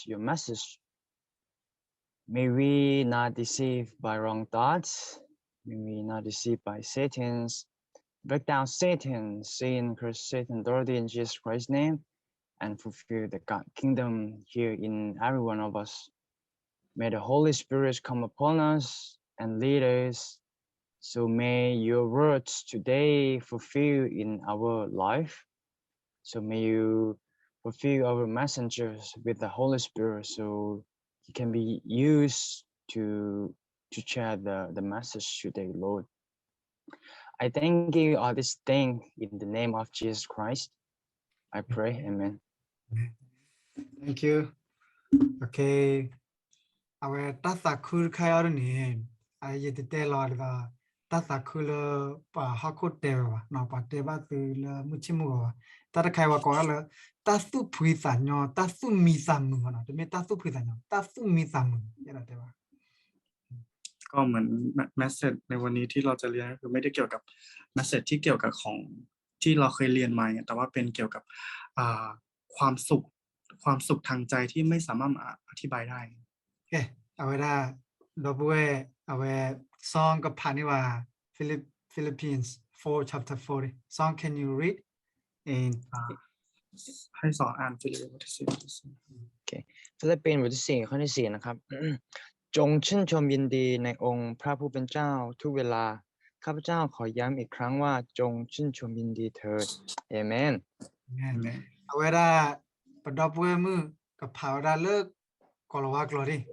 your message. May we not deceived by wrong thoughts. May we not deceived by Satan's. Break down Satan, sin, curse Satan, authority in Jesus Christ's name, and fulfill the God kingdom here in every one of us. May the Holy Spirit come upon us and lead us. So may your words today fulfill in our life. So may you fulfill our messengers with the Holy Spirit so he can be used to to share the, the message today, Lord. I thank you all this thing in the name of Jesus Christ. I pray, amen. Thank you. Okay. အဝဲတၢ်သးခုတခါအံၤန့ၣ် ယတတဲလီၤဒ်သိး တၢ်သးခုလၢပှၤဟီၣ်ခိၣ်တဲဝဲဘၣ်, ပှၤတဲဘၣ်သုလၢမုၢ်ဆ့ၣ်မုၢ်ဂီၤဘၣ်. တၢ်တခါအံၤပှၤကိးဒၣ်လၢ တၢ်သူၣ်ဖှံသးညီ, တၢ်သူၣ်မံသးမုာ်ဘၣ်, တမ့ၢ်တၢ်သူၣ်ဖှံသးညီ, တၢ်သူၣ်မံသးမုာ်, ယအဲၣ်ဒိးတဲဘၣ် ก็เหมือน message ในวันนี้ที่เราจะเรียนก็คือไม่ได้เกี่ยวกับ message ที่เกี่ยวกับของ ที่เราเคยเรียนมาเนี่ย แต่ว่าเป็นเกี่ยวกับอ่าความสุขความสุขทางใจที่ไม่สามารถอธิบายได้ ကဲ, အဝဲဒၣ် ဒီပုၢ်ဝဲၢ် အဝဲ Song ကဖးန့ၢ်ဘၣ် Philip- Philippians four chapter four. Song, can you read? And ให้สอนอ่าน Philippians ฟิลิปปีบทที่สี่ ข้อที่สี่ นะครับ จงชื่นชมยินดีในองค์พระผู้เป็นเจ้าทุกเวลา ข้าพเจ้าขอย้ำอีกครั้งว่าจงชื่นชมยินดีเถิด เอเมน အဝဲဒၣ် ပဒီပုၢ်ဝဲၢ်မုၣ် ကဖးဝဲဒၣ်လၢ ကိၤလၤဝါကျိာ်န့ၣ်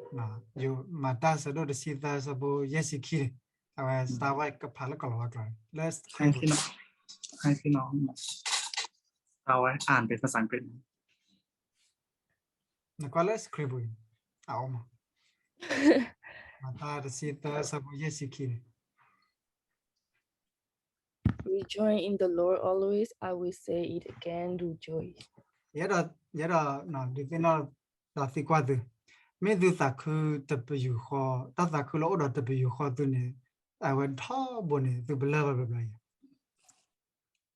ယိၤ မၤတၢ်ဆၢဒိၣ်တဆံသၢ ဆၢဖိယဲၢ်ဆံခံန့ၣ် အဝဲ Star White ကဖးလၢကိၤလၤဝါကျိာ်န့ၣ် လၢ ให้พี่น้อง ให้พี่น้อง เอาไว้อ่านเป็นภาษาอังกฤษ နကွၢ်လၢ screen ပူၤန့ၣ် အအိၣ်မး မၤတၢ်တဆံသၢ ဆၢဖိယဲၢ်ဆံခံန့ၣ် Rejoice in the Lord always. I will say it again, rejoice. ယအဲၣ်ဒိး ယအဲၣ်ဒိး ဒုးသ့ၣ်နီၣ် ဒီးသံကွၢ်သု, မ့ၢ်သုသးခုတပယူာ်ဃီ, တၢ်သးခုလၢအိၣ်ဒီးတပယူာ်ဃီသုန့ၣ် အဝဲထီဘိန့ၣ် သုပလၢၢ်ဘၣ်ဘျီဘျီအံၤ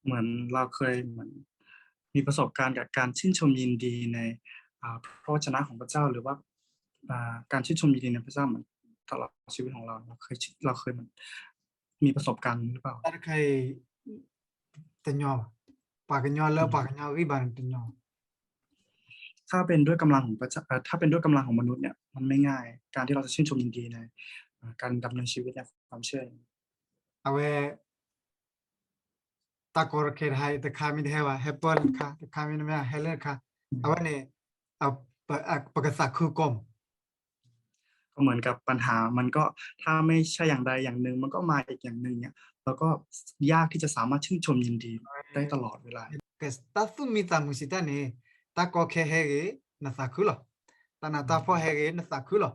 เหมือนเราเคยเหมือนมีประสบการณ์กับการชื่นชมยินดีในอ่าพระวจนะของพระเจ้าหรือว่าอ่าการชื่นชมยินดีในพระเจ้าเหมือนตลอดชีวิตของเราเราเคยเราเคยเหมือนมีประสบการณ์หรือเปล่า တၢ်တခါအံၤ တညီဘၣ်, ပှၤကညီလၢပှၤကညီဂံၢ်ဘါန့ၣ်တညီ ถ้าเป็นด้วยกำลังของพระเจ้าเอ่อถ้าเป็นด้วยกำลังของมนุษย์เนี่ยมันไม่ง่ายการที่เราจะชื่นชมยินดีในเอ่อการดำเนินชีวิตในความเชื่อ အဝဲ တၢ်ကီတခဲတခါ တခါမ့ၢ်တဟဲဘၣ် ဟဲပၢၢ်လၢတခါ တခါမ့ၢ်တမ့ၢ်ဟဲလၢတခါ အဝဲန့ၣ် ပကသးခုကီၢ်မး ก็เหมือนกับปัญหามันก็ถ้าไม่ใช่อย่างใดอย่างหนึ่งมันก็มาอีกอย่างหนึ่งเนี่ยเราก็ยากที่จะสามารถชื่นชมยินดีได้ตลอดเวลา တၢ်သူၣ်မံသးမုာ်စံးတၢ်န့ၣ် တၢ်ကီခဲဟဲဂ့ၤ နသးခုလီၤ. တၢ်နးတၢ်ဖှီၣ်ဟဲဂ့ၤ နသးခုလီၤ.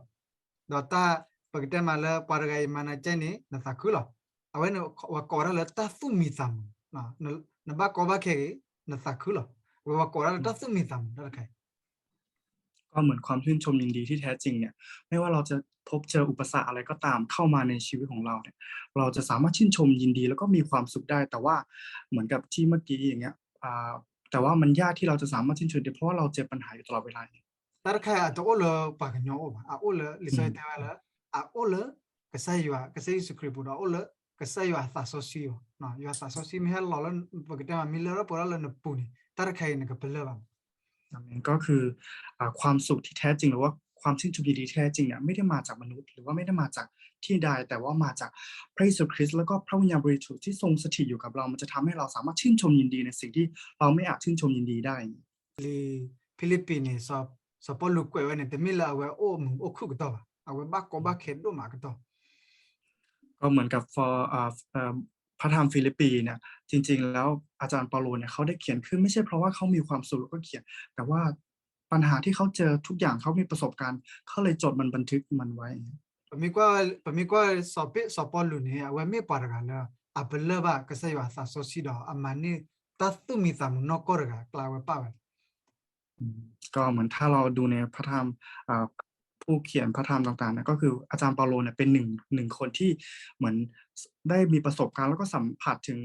ဒီးတၢ် ပကတဲမးလၢပှၤတဂၤအံၤမၤနၤကဲန့ၣ် နသးခုလီၤ. အဝဲန့ၣ် ပှၤကိးဒၣ်လၢတၢ်သူၣ်မံသးမုာ်, နဘၣ်ကီဘၣ်ခဲဂ့ၤ နသးခုလီၤ. အဝဲပှၤကိးဒၣ်လၢတၢ်သူၣ်မံသးမုာ်တၢ်တခါအံၤ ก็เหมือนความชื่นชมยินดีที่แท้จริงเนี่ยไม่ว่าเราจะพบเจออุปสรรคอะไรก็ตามเข้ามาในชีวิตของเราเนี่ยเราจะสามารถชื่นชมยินดีแล้วก็มีความสุขได้แต่ว่าเหมือนกับที่เมื่อกี้อย่างเงี้ยอ่าแต่ว่ามันยากที่เราจะสามารถชื่นชมได้เพราะว่าเราเจอปัญหาอยู่ตลอดเวลา တၢ်တခါအံၤ အတအိၣ်လၢပှၤကညီအိၣ်ဘၣ်, အအိၣ်လၢ လံာ်စီဆှံတဲဝဲလၢ အအိၣ်လၢ ကစၢ်ယွၤ ကစၢ်ယ့ၣ်ၡူးခရံာ်ပူၤဒီး အအိၣ်လၢ ကစၢ်ယွၤအသးစီဆှံအီၤ, ယွၤသးစီဆှံမ့ၢ်ဟဲလီၤလၢ ပကတဲမး မ့ၢ်လၢထီၣ်ပှဲၤထီၣ်လၢနပူၤန့ၣ် တၢ်တခါအံၤနကပလၢၢ်ဘၣ်မး ก็คืออ่าความสุขที่แท้จริงหรือว่าความชื่นชมยินดีที่แท้จริงเนี่ยไม่ได้มาจากมนุษย์หรือว่าไม่ได้มาจากที่ใดแต่ว่ามาจากพระเยซูคริสต์แล้วก็พระวิญญาณบริสุทธิ์ที่ทรงสถิตอยู่กับเรามันจะทำให้เราสามารถชื่นชมยินดีในสิ่งที่เราไม่อาจชื่นชมยินดีได้ လံာ်ဖံလံးပံးန့ၣ် စီၤပီလူးကွဲးဝဲန့ၣ် တမ့ၢ်လၢအဝဲအိၣ်မုာ်အိၣ်ခုၣ်ကတီၢ်ဘၣ်, အဝဲဘၣ်ကီဘၣ်ခဲဒိၣ်မးကတီၢ် ก็เหมือนกับ for อ่าเอ่อพระธรรมฟิลิปปีเนี่ยจริงๆแล้วอาจารย์เปาโลเนี่ยเขาได้เขียนขึ้นไม่ใช่เพราะว่าเขามีความสุขแล้วก็เขียนแต่ว่าปัญหาที่เขาเจอทุกอย่างเขามีประสบการณ์เขาเลยจดมันบันทึกมันไว้ ပမ့ၢ်ကွၢ် ပမ့ၢ်ကွၢ်စီၤပ့း စီၤပီလူးန့ၣ် အဝဲမ့ၢ်ပှၤတဂၤလၢ အပလၢၢ်ဘၣ်ကစၢ်ယွၤအသးစီဆှံဒီး အမၤန့ၢ်တၢ်သူၣ်မံသးမုာ်နီၢ်ကီၢ်တဂၤ ကျါဝဲပာ်ဝဲ อืมก็เหมือนถ้าเราดูในพระธรรมอ่าผู้เขียนพระธรรมต่างๆนะก็คืออาจารย์เปาโลเนี่ยเป็นหนึ่งหนึ่งคนที่เหมือนได้มีประสบการณ์แล้วก็สัมผัสถึง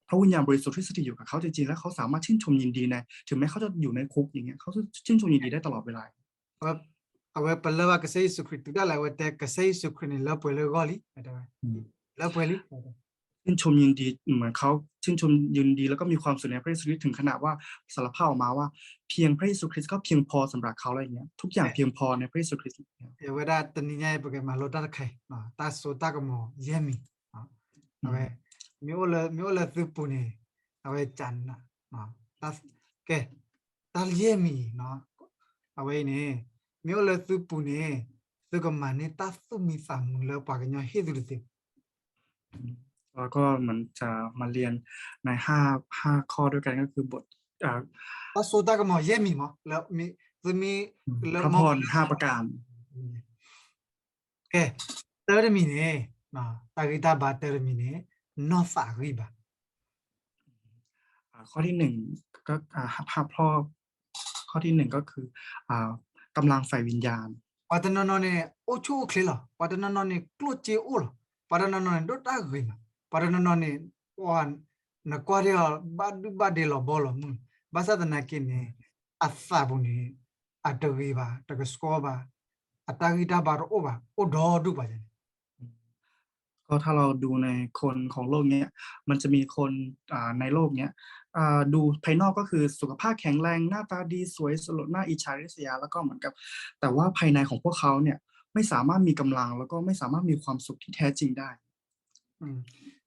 พระวิญญาณบริสุทธิ์ที่สถิตอยู่กับเขาจริงๆแล้วเขาสามารถชื่นชมยินดีในถึงแม้เขาจะอยู่ในคุกอย่างเงี้ยเขาชื่นชมยินดีได้ตลอดเวลา အဝဲပလၢၢ်ဘၣ်ကစၢ်ယ့ၣ်ၡူးခရံာ်တုၤဒၣ်လဲာ် အဝဲတဲကစၢ်ယ့ၣ်ၡူးခရံာ်န့ၣ် လၢပှဲၤလၢဂီၢ်လံ, လၢပှဲၤလံ. ชื่นชมยินดี เหมือนเขาชื่นชมยินดี แล้วก็มีความสุขในพระเยซูคริสต์ถึงขนาดว่าสารภาพออกมาว่าเพียงพระเยซูคริสต์ก็เพียงพอสำหรับเขาอะไรอย่างเงี้ย ทุกอย่างเพียงพอในพระเยซูคริสต์ အဝဲဒၣ်တနံၤညါအံၤ ပကမၤလိတၢ်တခါအံၤ တၢ်စိတၢ်ကမီၤယဲၢ်မံၤ, အဝဲ မ့ၢ်အိၣ်လၢ မ့ၢ်အိၣ်လၢသုပူၤန့ၣ် အဝဲကန ကဲ တၢ်ယဲၢ်မံၤ အဝဲအံၤန့ၣ် မ့ၢ်အိၣ်လၢသုပူၤန့ၣ် သုကမၤန့ၢ်တၢ်သူၣ်မံသးမုာ်လၢပှၤကညီဟ့ၣ်သုတသ့ แล้วก็เหมือนจะมาเรียนในห้า ห้าข้อด้วยกันก็คือบท တၢ်စိတၢ်ကမီၤယဲၢ်မံၤမး လၢ သုမ့ၢ် လၢ พระพรห้าประการ ကဲ တၢ်တမံၤန့ၣ် တၢ်ဂံၢ်တၢ်ဘါတၢ်တမံၤန့ၣ် နီၢ်သးဂံၢ်ဘါ อ่าข้อที่หนึ่งก็อ่าห้าข้อข้อที่หนึ่งก็คืออ่า กำลังฝ่ายวิญญาณ ပှၤတနီၤနီၤန့ၣ် အိၣ်ဆူၣ်အိၣ်ချ့လီၤ. ပှၤတနီၤနီၤန့ၣ် ကျိၣ်စ့အိၣ်လီၤ. ပှၤတနီၤနီၤန့ၣ် ဒိၣ်တၢ်ဂ့ၤမး. ပှၤတနီၤနီၤန့ၣ် နကွၢ်ဒ်အီၤ ဘၣ်ဒုၣ်ဘၣ်ဒဲလီၤဘီလီၤမုၢ်. ဘၣ်ဆၣ်သနာ်က့န့ၣ် အသးပူၤန့ၣ် အတဂ့ၤဘၣ်, တကဆှီဘၣ်, အတၢ်ဂံၢ်တၢ်ဘါတအိၣ်ဘၣ်, အိၣ်ဒီဒူၣ်ပှၤန့ၣ် ก็ถ้าเราดูในคนของโลกเนี้ย มันจะมีคนอ่าในโลกเนี้ยอ่าดูภายนอกก็คือสุขภาพแข็งแรง หน้าตาดี สวย สลวย น่าอิจฉาริษยา แล้วก็เหมือนกับ แต่ว่าภายในของพวกเขาเนี่ยไม่สามารถมีกำลัง แล้วก็ไม่สามารถมีความสุขที่แท้จริงได้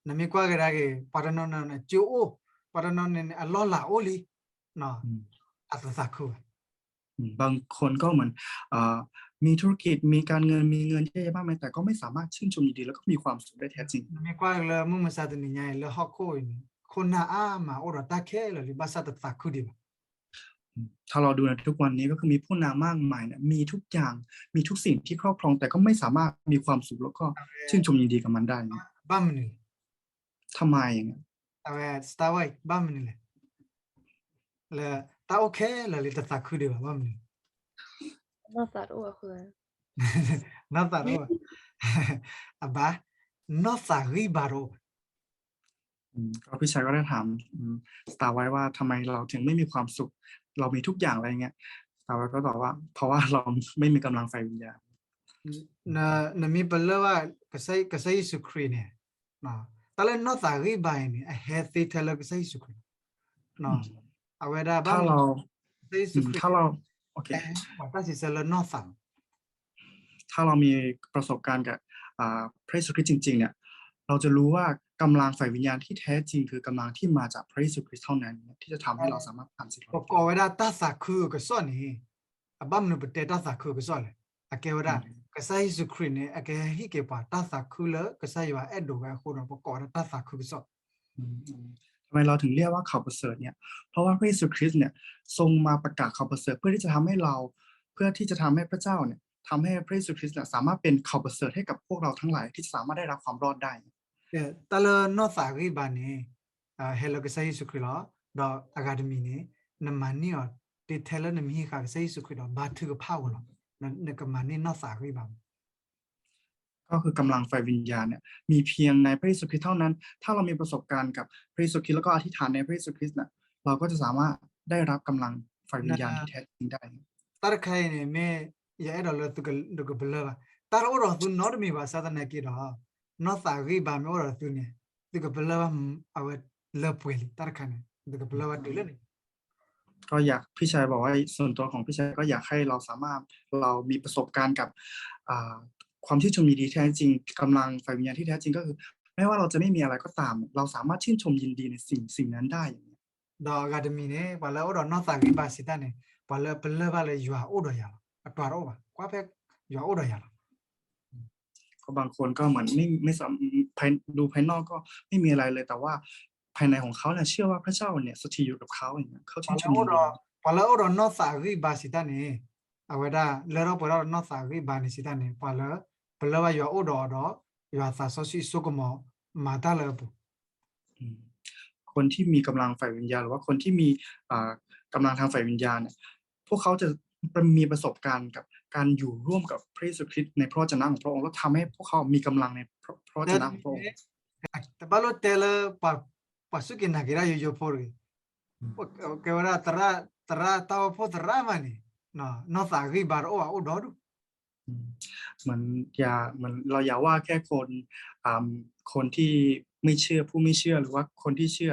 နမ့ၢ်ကွၢ်ကဒါက့ၤ ပှၤတနီၤနီၤန့ၣ် စ့အိၣ်, ပှၤတနီၤနီၤန့ၣ် အလီၢ်လၤအိၣ်လံ, အတသးခုဘၣ် บางคนก็เหมือนเอ่อมีธุรกิจ มีการเงิน มีเงินเยอะแยะมากมาย แต่ก็ไม่สามารถชื่นชมยินดี แล้วก็มีความสุขได้แท้จริง နမ့ၢ်ကွၢ်လၢမုၢ်မဆါတနံၤညါအံၤ လၢဟီၣ်ခိၣ်အံၤန့ၣ် ခိၣ်နၢ်အါမးအိၣ်ဒီးတၢ်ခဲလၢာ်လံ ဘၣ်ဆၣ်တသးခုဒံးဘၣ် ถ้าเราดูในทุกวันนี้ก็คือมีผู้นำมากมายเนี่ย มีทุกอย่าง มีทุกสิ่งที่ครอบครอง แต่ก็ไม่สามารถมีความสุขแล้วก็ชื่นชมยินดีกับมันได้ ဘၣ်မနုၤလဲၣ် ทำไมอย่างเงี้ย အဝဲ စတၢ်ဝဲ ဘၣ်မနုၤလဲၣ် လၢတၢ်အိၣ်ခဲလၢာ်လံတသးခုဒံးဘၣ် ဘၣ်မနုၤ နီၢ်သးတအိၣ်ဘၣ် အဘၣ် နီၢ်သးဂံၢ်ဘါတအိၣ် อืมก็พี่ชายก็ได้ถามอืมสตาร์ไว้ว่าทำไมเราถึงไม่มีความสุข เรามีทุกอย่างอะไรเงี้ย สตาร์ไว้ก็ตอบว่า เพราะว่าเราไม่มีกำลังฝ่ายวิญญาณ နမ့ၢ်ပလၢၢ်ဘၣ် ကစၢ်ယ့ၣ်ၡူးခရံာ်န့ၣ် တၢ်လၢနီၢ်သးဂံၢ်ဘါအံၤန့ၣ် အဟဲသ့ထဲလၢကစၢ်ယ့ၣ်ၡူးခရံာ် အဝဲဒၣ်ဘၣ်မနုၤ ကစၢ်ယ့ၣ်ၡူးခရံာ် တၢ်စံးဆၢလၢနီၢ်သး ถ้าเรามีประสบการณ์กับอ่าพระเยซูคริสต์จริงๆเนี่ย เราจะรู้ว่ากำลังฝ่ายวิญญาณที่แท้จริงคือกำลังที่มาจากพระเยซูคริสต์เท่านั้นที่จะทำให้เราสามารถผ่านสิ่งเหล่านี้ ပကိးဝဲဒၣ်တၢ်သးခုအကစီၣ်န့ၣ် အဘၣ်မနုၤပတဲတၢ်သးခုအကစီၣ်လဲၣ်. အကဲဝဲဒၣ် ကစၢ်ယ့ၣ်ၡူးခရံာ်န့ၣ် အကဟဲဟ့ၣ်က့ၤပှၤတၢ်သးခုလၢကစၢ်ယွၤအဲၣ်ဒိးဝဲအဃိဒီး ပကိးဝဲဒၣ်တၢ်သးခုကစီၣ် ทำไมเราถึงเรียกว่าข่าวประเสริฐเนี่ย เพราะว่าพระเยซูคริสต์เนี่ยทรงมาประกาศข่าวประเสริฐเพื่อที่จะทำให้เรา เพื่อที่จะทำให้พระเจ้าเนี่ย ทำให้พระเยซูคริสต์เนี่ยสามารถเป็นข่าวประเสริฐให้กับพวกเราทั้งหลายที่จะสามารถได้รับความรอดได้ တၢ်လၢနီၢ်သးဂံၢ်ဘါန့ၣ် ဟဲလၢကစၢ်ယ့ၣ်ၡူးခရံာ်လီၤ. ဒီးအဂၤတမံၤန့ၣ် နမၤန့ၢ်အီၤ တ့ထဲလၢနမံၤဟံးဃာ်ကစၢ်ယ့ၣ်ၡူးခရံာ်ဒီးဘါထုကဖၣ်ဝဲလီၤ. နကမၤန့ၢ်နီၢ်သးဂံၢ်ဘါ ก็คือกำลังฝ่ายวิญญาณเนี่ย มีเพียงในพระเยซูคริสต์เท่านั้น ถ้าเรามีประสบการณ์กับพระเยซูคริสต์แล้วก็อธิษฐานในพระเยซูคริสต์เนี่ย เราก็จะสามารถได้รับกำลังฝ่ายวิญญาณที่แท้จริงได้ တၢ်တခါအံၤန့ၣ် မ့ၢ်ယအဲၣ်ဒိးလၢသုကပလၢၢ်ဘၣ်. တၢ်တအိၣ်ဒီးသုနီတမံၤဘၣ်ဆၣ်သနာ်က့ဒီး နီၢ်သးဂံၢ်ဘါမ့ၢ်အိၣ်ဒီးသုန့ၣ် သုကပလၢၢ်ဘၣ်အဝဲလၢပှဲၤလံ တၢ်တခါန့ၣ် သုကပလၢၢ်ဘၣ်တုၤလၢန့ၣ် ก็อยากพี่ชายบอกว่าส่วนตัวของพี่ชายก็อยากให้เราสามารถเรามีประสบการณ์กับอ่าความชื่นชมยินดีที่แท้จริงกำลังฝ่ายวิญญาณที่แท้จริงก็คือไม่ว่าเราจะไม่มีอะไรก็ตามเราสามารถชื่นชมยินดีในสิ่งสิ่งนั้นได้อย่างเงี้ย ဒီးအဂၤတမံၤန့ၣ် ပှၤလၢအအိၣ်ဒီးနီၢ်သးဂံၢ်ဘါစံးတၢ်န့ၣ် ပှၤလၢပလၢၢ်ဘၣ်လၢယွၤအိၣ်ဒီးယၤလီၤ. အတၢ်တအိၣ်ဘၣ် ကွၢ်ဖဲယွၤအိၣ်ဒီးယၤလီၤ ก็บางคนก็เหมือนไม่ไม่สามภายดูภายนอกก็ไม่มีอะไรเลยแต่ว่าภายในของเขาเนี่ยเชื่อว่าพระเจ้าเนี่ยสถิตอยู่กับเขาอย่างเงี้ยเขาชื่นชมยินดี ပှၤလၢအအိၣ်ဒီးနီၢ်သးဂံၢ်ဘါစံးတၢ်န့ၣ် အဝဲဒၣ်လၢထီၣ်ပှဲၤထီၣ်ဒီးနီၢ်သးဂံၢ်ဘါန့ၣ်စံးတၢ်န့ၣ် ပှၤလၢပလၢၢ်ဘၣ်ယွၤအိၣ်ဒီးအီၤဒီး ယွၤသးစီဆှံစိကမီၤမၤတၢ်လၢအပူၤ อืม คนที่มีกำลังฝ่ายวิญญาณ หรือว่าคนที่มีอ่ากำลังทางฝ่ายวิญญาณเนี่ย พวกเขาจะมีประสบการณ์กับการอยู่ร่วมกับพระเยซูคริสต์ในพระวจนะของพระองค์ แล้วทำให้พวกเขามีกำลังในพระพระวจนะของพระองค์ တဘၣ်လိၣ်တဲလၢ ပှၤစူၢ်က့ၤနာ်က့ၤတၢ်ယိယိဖိတဂ့ၤ ကဲဝဲဒၣ် သရၣ်တၢ်အိၣ်ဖှိၣ်သရၣ်မးန့ၣ် နီၢ်သးအဂံၢ်ဘါတအိၣ်ဘၣ်အိၣ်ဒီဒူၣ် เหมือนอย่าเหมือนเราอย่าว่าแค่คนอ่าคนที่ไม่เชื่อผู้ไม่เชื่อหรือว่าคนที่เชื่อ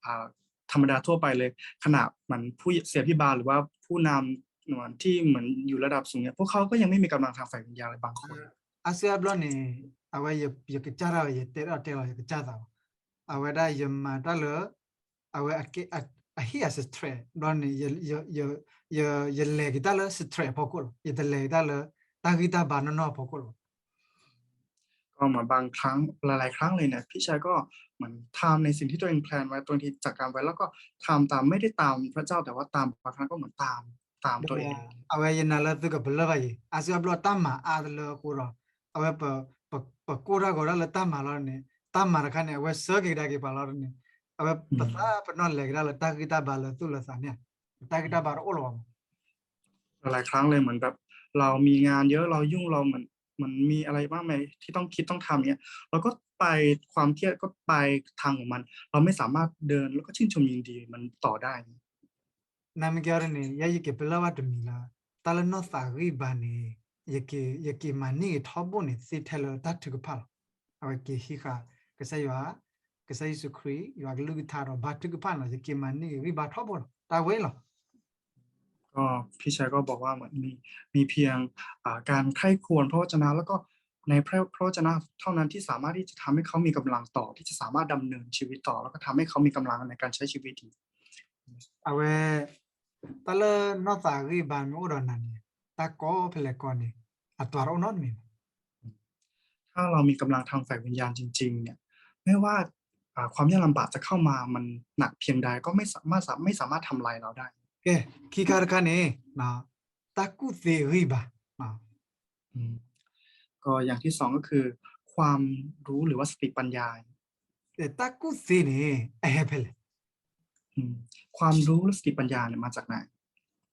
อ่าธรรมดาทั่วไปเลยขณะเหมือนผู้เสียพิบาลหรือว่าผู้นำเหมือนที่เหมือนอยู่ระดับสูงเนี่ยพวกเขาก็ยังไม่มีกำลังทางฝ่ายวิญญาณเลยบางคน အါစုအါဘျီန့ၣ် အဝဲယကစၢ်ဒၣ်ဝဲ ယတဲထီၣ်တဲလီၤ ယကစၢ်သးဘၣ်. အဝဲဒၣ်ယမၤတၢ်လၢ အဝဲအဟံၣ်အစထြဲးဘျီန့ၣ် ယလဲၤက့ၤတၢ်လၢစထြဲးအဖီခိၣ်လီၤ. ယတလဲၤက့ၤတၢ်လၢ တၢ်ဂံၢ်တၢ်ဘါနီၢ်နီၢ်အဖီခိၣ်လီၤ. ก็เหมือนบางครั้งหลายๆครั้งเลยเนี่ยพี่ชายก็เหมือนทำในสิ่งที่ตัวเอง แพลนไว้บางทีจากการไว้แล้วก็ทำตามไม่ได้ตามพระเจ้าแต่ว่าตามบางครั้งก็เหมือนตามตามตัวเอง အဝဲယနာ်လၢသုကပလၢၢ်ဘၣ်ယံၤ အါစုအါဘျီတၢ်မၤအါတလၢအဃိဒီး အဝဲ ပကိၢ်တၢ်ဂီၤတၢ်လၢတၢ်မၤလီၤန့ၣ် တၢ်မၤတခါန့ၣ် အဝဲဆၢက့ၤကဒါက့ၤပှၤလီၤန့ၣ် အဝဲပသးပနီၣ်လဲၤကဒါလၢတၢ်ဂံၢ်တၢ်ဘါလၢသူၣ်လၢသးန့ၣ် တၢ်ဂံၢ်တၢ်ဘါတအိၣ်လၢၤဘၣ်မး หลายๆครั้งเลยเหมือนแบบเรามีงานเยอะเรายุ่งเราเหมือนมันมีอะไรมากมายที่ต้องคิดต้องทำเนี้ยเราก็ไปความเครียดก็ไปทางของมันเราไม่สามารถเดินแล้วก็ชื่นชมยินดีมันต่อได้ နမ့ၢ်ကဲအီၤန့ၣ် ယဲယက့ၤပလၢၢ်ဘၣ်တမံၤလၢ တၢ်လၢနီၢ်သးဂံၢ်ဘါန့ၣ် ယက့ၤမၤန့ၢ်ဂ့ၤထီဘိန့ၣ် သ့ထဲလၢတၢ်ထုကဖၣ်လီၤ. အဝဲက့ၤဟံးဃာ် ကစၢ်ယွၤ ကစၢ်ယ့ၣ်ၡူးခရံာ် ယွၤကလုၢ်ကထါဒီးဘါထုကဖၣ်န့ၣ်လီၤ. ယက့ၤမၤန့ၢ်ဂ့ၤဂံၢ်ဘါထီဘိလီၤ. တၢ်ဝဲလီၤ. ก็ พี่ชายก็บอกว่าเหมือนมีมีเพียงอ่าการใคร่ครวญพระวจนะแล้วก็ในพระพระวจนะเท่านั้นที่สามารถที่จะทำให้เขามีกำลังต่อที่จะสามารถดำเนินชีวิตต่อแล้วก็ทำให้เขามีกำลังในการใช้ชีวิตอีก အဝဲ တၢ်လၢနီၢ်သးဂံၢ်ဘါမ့ၢ်အိၣ်ဒီးနၤန့ၣ် တၢ်ကိးဖဲလဲၣ်ကိးန့ၣ် အတၢ်တအိၣ်နီတမံၤဘၣ် ถ้าเรามีกำลังทางฝ่ายวิญญาณจริงๆเนี่ยไม่ว่าอ่าความยากลำบากจะเข้ามามันหนักเพียงใดก็ไม่สามารถไม่สามารถทำลายเราได้ ကဲ ခံခါတခါန့ၣ် တၢ်ကူၣ်သ့အဂံၢ်ဘါ อืมก็อย่างที่สองก็คือความรู้หรือว่าสติปัญญา တၢ်ကူၣ်သ့န့ၣ် အဟဲဖဲလဲၣ် อืมความรู้และสติปัญญาเนี่ยมาจากไหน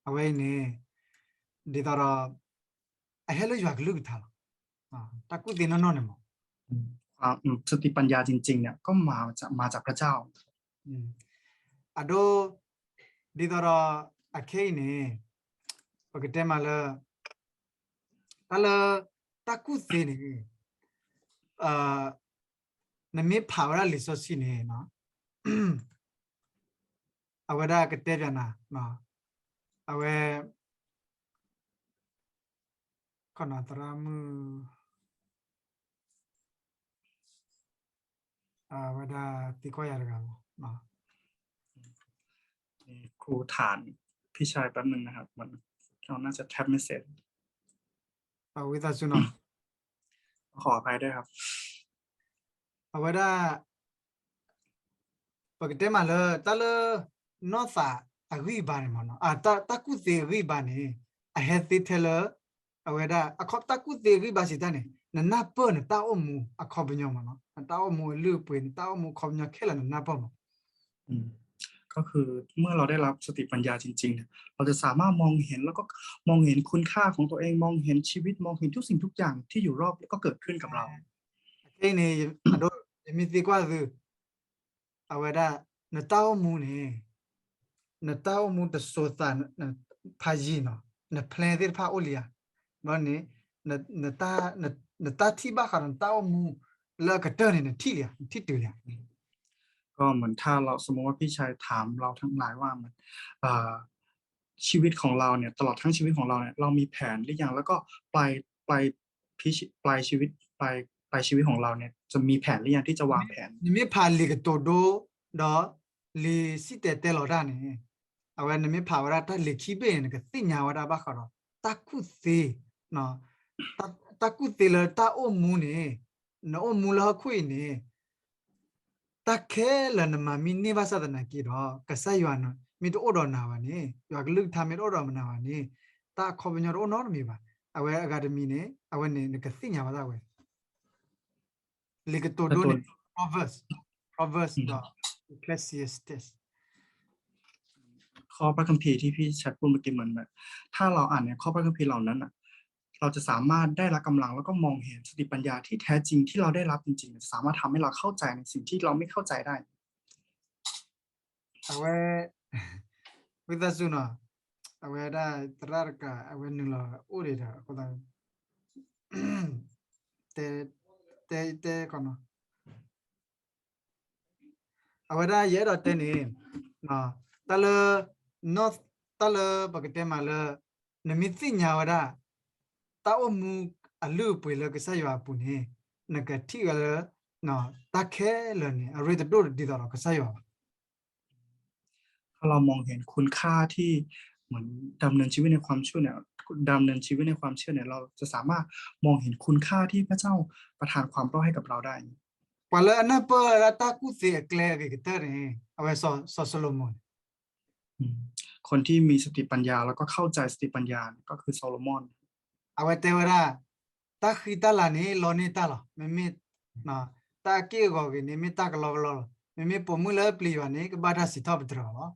အဝဲအံၤန့ၣ် ဒ်သိးဒီး အဟဲလၢယွၤကလုၢ်ကထါလီၤ. တၢ်ကူၣ်သ့နီၢ်နီၢ်န့ၣ်မး อืมความอืมสติปัญญาจริงๆเนี่ยก็มาจากมาจากพระเจ้า အဒိ ဒ်သိးဒီး အခဲအံၤန့ၣ် ပကတဲမးလၢ တၢ်လၢ တၢ်ကူၣ်သ့န့ၣ် နမ့ၢ်ဖးဝဲဒၣ်လံာ်စီဆှံန့ၣ် အဝဲဒၣ်ကတဲပၠးနၤ အဝဲ ခီနသရၣ်မုၣ် အဝဲဒၣ်သံကွၢ်ယၤတဂၤမး ครูถามพี่ชายแป๊บนึงนะครับมันเราน่าจะแท็บไม่เสร็จ အဝံသးစူၤနီၤ ขออภัยด้วยครับ အဝဲဒၣ် ပကတဲမးလၢ တၢ်လၢ နီၢ်သးအဂံၢ်ဘါန့ၣ်မး တၢ်ကူၣ်သ့အဂံၢ်ဘါန့ၣ် အဟဲသ့ထဲလၢ အဝဲဒၣ် အခီ တၢ်ကူၣ်သ့အဂံၢ်ဘါစံးတၢ်န့ၣ် နနၢ်ပၢၢ်နတၢ်အိၣ်မူအခီပညီမး နတၢ်အိၣ်မူအလုၢ်အပှ့ၤ နတၢ်အိၣ်မူအခီပညီခဲလၢာ်နနၢ်ပၢၢ်မး ก็คือเมื่อเราได้รับสติปัญญาจริงๆเนี่ยเราจะสามารถมองเห็นแล้วก็มองเห็นคุณค่าของตัวเองมองเห็นชีวิตมองเห็นทุกสิ่งทุกอย่างที่อยู่รอบแล้วก็เกิดขึ้นกับเรา ခဲအံၤန့ၣ် ယမ့ၢ်သံကွၢ်သု အဝဲဒၣ် နတၢ်အိၣ်မူန့ၣ် နတၢ်အိၣ်မူတစိၤသး ဖးယံာ်နီၤ န plan သ့ၣ်တဖၣ်အိၣ်လံဧါ ဘျီန့ၣ် နတၢ်ထံၣ်ဘၣ်ဃးဒီးနတၢ်အိၣ်မူ လၢအကတၢၢ်န့ၣ် နထံၣ်လံဧါ နထံၣ်တုၤလံဧါ ก็เหมือนถ้าเราสมมติว่าพี่ชายถามเราทั้งหลายว่ามันอ่าชีวิตของเราเนี่ยตลอดทั้งชีวิตของเราเนี่ยเรามีแผนหรือยังแล้วก็ปลายปลายพี่ปลายชีวิตปลายปลายชีวิตของเราเนี่ยจะมีแผนหรือยังที่จะวางแผน နမ့ၢ်ဖးလံာ်ကတိၤဒိ ဒီး လံာ်စံၣ်တဲၤတဲလီၤတၢ်န့ၣ် အဝဲနမ့ၢ်ဖးဝဲဒၣ်တၢ်လံာ်ခံဘ့ၣ်န့ၣ် နကသ့ၣ်ညါဝဲဒၣ်ဘၣ်ဃးဒီး တၢ်ကူၣ်သ့ တၢ်ကူၣ်သ့လၢတၢ်အိၣ်မူန့ၣ် နအိၣ်မူလၢဟီၣ်ခိၣ်အံၤန့ၣ် တၢ်ခဲလၢာ်နမၤမံန့ၢ်ဘၣ်ဆၣ်သနာ်က့ဒီး ကစၢ်ယွၤမ့ၢ်တအိၣ်ဒီးနၤဘၣ်န့ၣ် ယွၤကလုၢ်ကထါမ့ၢ်တအိၣ်ဒီးနၤဘၣ်န့ၣ် တၢ်အခီပညီတအိၣ်နီတမံၤဘၣ်. အဝဲအဂၤတမံၤန့ၣ် အဝဲန့ၣ် နကသ့ၣ်ညါဘၣ်ဒၣ်ဝဲ လံာ်ကတိၤဒိန့ၣ် Proverbs, Proverbs ဒီး Ecclesiastes ข้อพระคัมภีร์ที่พี่ชัดพูดเมื่อกี้เหมือนแบบถ้าเราอ่านในข้อพระคัมภีร์เหล่านั้นน่ะเราจะสามารถได้รับกำลังแล้วก็มองเห็นสติปัญญาที่แท้จริงที่เราได้รับจริงๆจะสามารถทำให้เราเข้าใจในสิ่งที่เราไม่เข้าใจได้ အဝဲ ဝံသးစူၤနီၤ အဝဲဒၣ်သရၣ်တကး အဝဲနုာ်လီၤအိၣ်ဒံးဒီးအဃိသတး တဲ တဲ တဲကီးနီၤ အဝဲဒၣ်ယအဲၣ်ဒိးတဲန့ၣ် တၢ်လၢ တၢ်လၢပကတဲမးလၢ နမ့ၢ်သ့ၣ်ညါဝဲဒၣ် တၢ်အိၣ်မူအလုၢ်အပှ့ၤလၢကစၢ်ယွၤအပူၤန့ၣ် နကထံၣ်ဝဲလၢ တၢ်ခဲလၢာ်န့ၣ် အရ့တဒိၣ်ဒ်သိးဒီးကစၢ်ယွၤဘၣ် ถ้าเรามองเห็นคุณค่าที่ เหมือนดำเนินชีวิตในความเชื่อเนี่ย ดำเนินชีวิตในความเชื่อเนี่ย เราจะสามารถมองเห็นคุณค่าที่พระเจ้าประทานความรอดให้กับเราได้ ပှၤလၢအနၢ်ပၢၢ်ဝဲဒၣ်တၢ်ကူၣ်သ့အကျဲအဂ့ၤကတၢၢ်န့ၣ် အဝဲစီၤ စီၤၡလိၤမိၣ်န့ၣ် อืม คนที่มีสติปัญญาแล้วก็เข้าใจสติปัญญาก็คือโซโลมอน အဝဲတဲဝဲဒၣ် တၢ်ဃံတၢ်လၤန့ၣ် လီန့ၢ်တၢ်လီၤ. မ့မ့ၢ် တၢ်အက့ၢ်အဂီၤဂ့ၤန့ၣ် မ့ၢ်တၢ်ကလီကလီလီၤ. မ့မ့ၢ်ပိာ်မုၣ်လၢအပျံၤယွၤန့ၣ် ကဘၣ်တၢ်စံးထီၣ်ပတြၢၤအီၤလီၤ.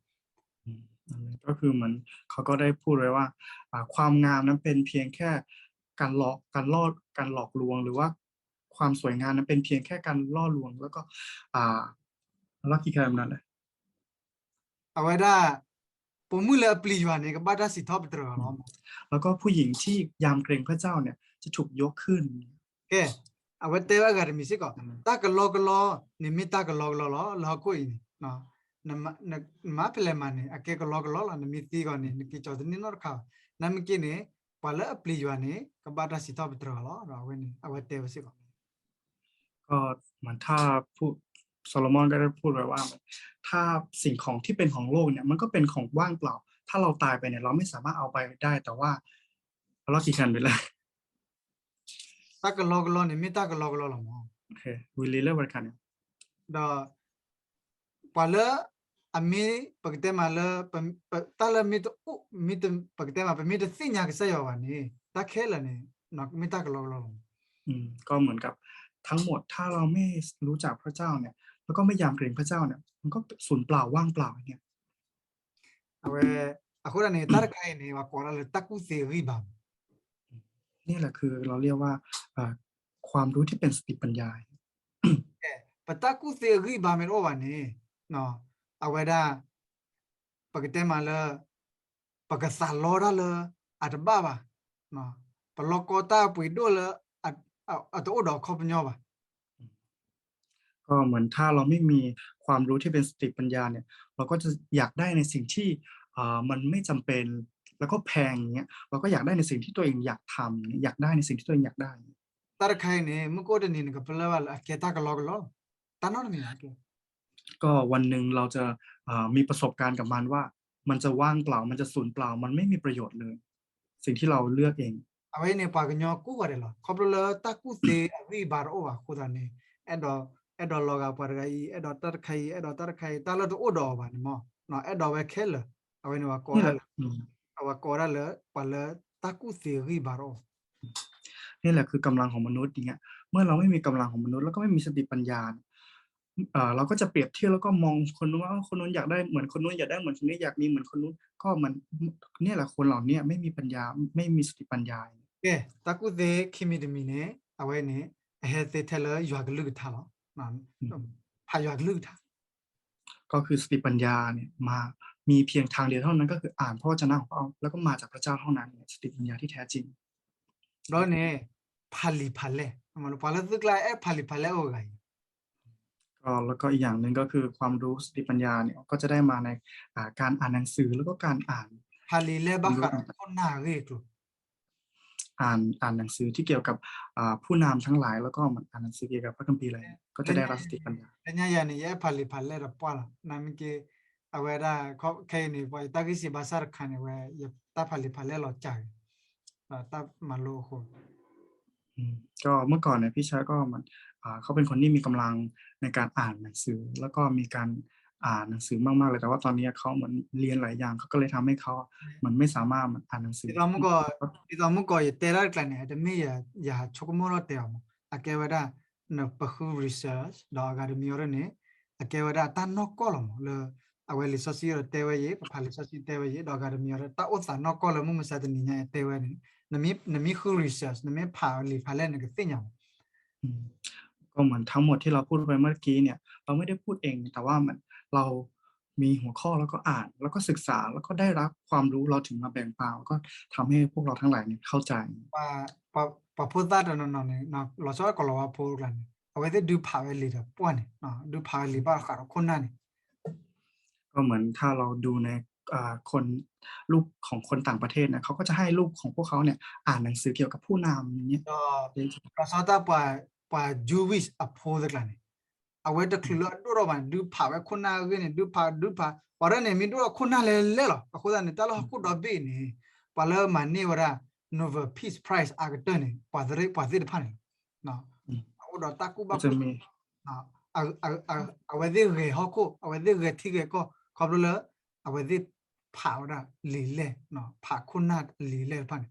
อืม อันนี้ก็คือเหมือน เขาก็ได้พูดไว้ว่า อ่า ความงามนั้นเป็นเพียงแค่การหลอก การล่อ การหลอกลวง หรือว่าความสวยงามนั้นเป็นเพียงแค่การล่อลวง แล้วก็ อ่า แล้วกี่คำนั้นแหละ အဝဲဒၣ် ပိာ်မုၣ်လၢအပျံၤယွၤန့ၣ် ကဘၣ်တၢ်စံးထီၣ်ပတြၢၤအီၤလီၤ. แล้วก็ผู้หญิงที่ยำเกรงพระเจ้าเนี่ยจะถูกยกขึ้น ကဲ အဝဲတဲဝဲအဂၤတမံၤစ့ၢ်ကီး တၢ်ကလီကလီန့ၣ်မ့ၢ်တၢ်ကလီကလီလီၤ လၢဟီၣ်ခိၣ်အံၤန့ၣ် နမၤဖဲလဲၣ်မးန့ၣ် အကဲကလီကလီလီၤ. နမ့ၢ်သံဂီၤန့ၣ် နက့ၤကၠီၤတန့ၢ်နီတခါဘၣ်. နမ့ၢ်က့န့ၣ် ပှၤလၢအပျံၤယွၤန့ၣ် ကဘၣ်တၢ်စံးထီၣ်ပတြၢၤအီၤလီၤ. ဒီးအဝဲန့ၣ် အဝဲတဲဝဲစ့ၢ်ကီး ก็เหมือนถ้าผู้ โซโลมอนก็ได้พูดไว้ว่า ถ้าสิ่งของที่เป็นของโลกเนี่ย มันก็เป็นของว่างเปล่า ถ้าเราตายไปเนี่ย เราไม่สามารถเอาไปได้ แต่ว่า เราลอกกี่คันไปเลย တၢ်ကလီကလီန့ၣ် မ့ၢ်တၢ်ကလီကလီလီၤမး. ဝံၤလံလၢဝဲတခါန့ၣ် ဒီး ပှၤလၢ အမ့ၢ် ပကတဲမးလၢ တၢ်လၢမ့ၢ်တအိၣ် ပကတဲမး ပမ့ၢ်တသ့ၣ်ညါကစၢ်ယွၤဘၣ်န့ၣ် တၢ်ခဲလၢာ်န့ၣ် မ့ၢ်တၢ်ကလီကလီလီၤမး. ก็เหมือนกับทั้งหมด ถ้าเราไม่รู้จักพระเจ้าเนี่ย แล้วก็ไม่ยำเกรงพระเจ้าเนี่ย มันก็สูญเปล่าว่างเปล่าเนี่ย အဝဲ အဃိဒၣ်န့ၣ် တၢ်တခါအံၤန့ၣ် ပှၤကိးဒၣ်လၢတၢ်ကူၣ်သ့အဂံၢ်ဘါ นี่แหละคือเราเรียกว่า เอ่อ ความรู้ที่เป็นสติปัญญา ပတၢ်ကူၣ်သ့အဂံၢ်ဘါမ့ၢ်တအိၣ်ဘၣ်န့ၣ် အဝဲဒၣ် ပကတဲမးလၢ ပကသးလီတၢ်လၢအတဘၣ်ဘၣ်, ပလီၢ်ကီတၢ်ပှ့ၤဒိၣ်လၢ အတအိၣ်ဒီးအခီပညီဘၣ်. ก็เหมือนถ้าเราไม่มีความรู้ที่เป็นสติปัญญาเนี่ย เราก็จะอยากได้ในสิ่งที่ เอ่อ มันไม่จำเป็น แล้วก็แพงอย่างเงี้ย เราก็อยากได้ในสิ่งที่ตัวเองอยากทำอย่างเงี้ย อยากได้ในสิ่งที่ตัวเองอยากได้ တၢ်တခါအံၤန့ၣ် မုၢ်ကအိၣ်တနံၤ နကပလၢၢ်ဘၣ်လၢအကဲတၢ်ကလီကလီ, တၢ်နီတမံၤ ก็วันหนึ่งเราจะ เอ่อ มีประสบการณ์กับมันว่า มันจะว่างเปล่า มันจะสูญเปล่า มันไม่มีประโยชน์เลย สิ่งที่เราเลือกเอง အဝဲန့ၣ် ပှၤကညီကိးဂၤဒဲးလီၤ. ခီဖျိလၢတၢ်ကူၣ်သ့အဂံၢ်ဘါတအိၣ်ဘၣ်အဃိသတးန့ၣ် အဲၣ်ဒိး အဲၣ်ဒိးလီၤဂာ်ပှၤတဂၤအံၤ, အဲၣ်ဒိးတၢ်တခါအံၤ, အဲၣ်ဒိးတၢ်တခါအံၤ, တၢ်လၢတအိၣ်ဒီးအီၤဘၣ်န့ၣ်မး အဲၣ်ဒိးဝဲခဲလၢာ်. အဝဲန့ၣ် ပှၤကိးဒၣ်လၢ ပှၤကိးဒၣ်လၢ ပှၤလၢတၢ်ကူၣ်သ့အဂံၢ်ဘါတအိၣ် นี่แหละคือกำลังของมนุษย์ อย่างเงี้ย เมื่อเราไม่มีกำลังของมนุษย์ แล้วก็ไม่มีสติปัญญาเนี่ย เอ่อ เราก็จะเปรียบเทียบแล้วก็มองคนนู้นว่า คนนู้นอยากได้เหมือนคนนู้น อยากได้เหมือนคนนี้ อยากมีเหมือนคนนู้น ก็มัน เนี่ยแหละ คนเหล่านี้ไม่มีปัญญา ไม่มีสติปัญญา ကဲ တၢ်ကူၣ်သ့ခံမံၤတမံၤန့ၣ် အဝဲန့ၣ် အဟဲသ့ထဲလၢယွၤကလုၢ်ကထါလီၤ. ဖးယွၤကလုၢ်ကထါ ก็คือสติปัญญาเนี่ยมามีเพียงทางเดียวเท่านั้น ก็คืออ่านพระวจนะของพระองค์ แล้วก็มาจากพระเจ้าเท่านั้น สติปัญญาที่แท้จริง ဒီးန့ၣ် ဖးလံာ်ဖးလဲၢ်, ပှၤလၢသုကျါအဲၣ်ဖးလံာ်ဖးလဲၢ်အိၣ်ဂၤအံၤ ก็ แล้วก็อีกอย่างหนึ่งก็คือความรู้สติปัญญาเนี่ย ก็จะได้มาใน อ่า การอ่านหนังสือ แล้วก็การอ่าน ဖးလံာ်လဲၢ်ဘၣ်ဃးဒီးခိၣ်နၢ်အဂ့ၢ်အကျိၤ อ่าน อ่านหนังสือที่เกี่ยวกับ อ่า ผู้นำทั้งหลาย แล้วก็อ่านหนังสือเกี่ยวกับพระคัมภีร์อะไรเนี่ย ก็จะได้รับสติปัญญา လၢညါယၤန့ၣ် ယအဲၣ်ဖးလံာ်ဖးလဲၢ်ဒီးပှၢ်လီၤ. နမ့ၢ်က့ အဝဲဒၣ် ခဲအံၤန့ၣ် ပှၤတၢ်ဂံၢ်စၢ်ဘါစၢ်တခါန့ၣ် ဝဲ ယတၢ်ဖးလံာ်ဖးလဲၢ်လီၤစှၤဂ့ၤ တၢ်မၤလိအဃိ ก็เมื่อก่อนเนี่ยพี่ชายก็เหมือน อ่า เขาเป็นคนที่มีกำลังในการอ่านหนังสือ แล้วก็มีการอ่านหนังสือมากๆเลย แต่ว่าตอนนี้เขาเหมือนเรียนหลายอย่าง เขาก็เลยทำให้เขาเหมือนไม่สามารถอ่านหนังสือ ဒ်သိးမုၢ်ကီး ဒ်သိးမုၢ်ကီးယတဲတၢ်တကျါန့ၣ် တမ့ၢ်ယဟးဆိကမိၣ်ထီၣ်တဲအီၤမး အကဲဝဲဒၣ် ပဃု research ဒီးအဂၤတမံၤအီၤဒ်န့ၣ် အကဲဝဲဒၣ်တၢ်နီၢ်ကီၢ်လီၤမး လၢ အဝဲလံာ်စီဆှံဒီးတဲဝဲယ့ၣ် ပဖးလံာ်စီဆှံတဲဝဲယ့ၣ် ဒီးအဂၤတမံၤအီၤဒ် တၢ်အိၣ်သးနီၢ်ကီၢ်လၢမုၢ်မဆါတနံၤညါအံၤတဲဝဲန့ၣ် နမ့ၢ်ဃု research နမ့ၢ်ဖးလံာ်ဖးလဲၢ် နကသ့ၣ်ညါမး ก็เหมือนทั้งหมดที่เราพูดไปเมื่อกี้เนี่ย เราไม่ได้พูดเอง แต่ว่ามัน เรา มีหัวข้อแล้วก็อ่าน แล้วก็ศึกษา แล้วก็ได้รับความรู้ เราถึงมาแบ่งปัน แล้วก็ทำให้พวกเราทั้งหลายเนี่ยเข้าใจ ပှၤဖိသၣ်တနီၤနီၤန့ၣ် လီၤဆီဒၣ်ကိးလီၤဝါဖိတကျါန့ၣ် အဝဲသ့ၣ်ဒုးဖးဝဲလံာ်ဒီးပှၢ်န့ၣ် ဒုးဖးဝဲလံာ်ဘၣ်ဃးဒီးခိၣ်နၢ်န့ၣ် ก็เหมือนถ้าเราดูในอ่าคนลูกของคนต่างประเทศนะ เขาก็จะให้ลูกของพวกเขาเนี่ยอ่านหนังสือเกี่ยวกับผู้นำเนี่ย လီၤဆီဒၣ်ပှၤ ပှၤ Jewish အဖိတကျါန့ၣ် အဝဲတချုးလၢအဒိၣ်ထီၣ်ဘၣ်န့ၣ် ဒုးဖးဝဲခိၣ်နၢ်အဂ့ၢ်န့ၣ် ဒုးဖး ဒုးဖး ပှၤဒၣ်န့ၣ် မ့ၢ်ဒိၣ်ထီၣ်ခိၣ်နၢ်လဲၤလဲၤလီၤ. အဃိသတးန့ၣ် တၢ်လၢဟီၣ်ခိၣ်ဒီဘ့ၣ်န့ၣ် ပှၤလၢမၤန့ၢ်ဝဲဒၣ် Nobel Peace Prize အကတၢၢ်န့ၣ် ပှၤသ့ၣ်တဖၣ်န့ၣ်လီၤ. အအိၣ်ဒီးတၢ်ကူၣ်ဘၣ်ကူၣ်သ့ အဝဲသ့ၣ်ဂဲၤဟီၣ်ခိၣ် အဝဲသ့ၣ်ဂဲၤထံဂဲၤကီၢ် ခီဖျိလၢ အဝဲသ့ၣ်ဖးဝဲဒၣ်လံာ်လဲၢ် ဖးခိၣ်နၢ်လံာ်လဲၢ်တဖၣ်န့ၣ်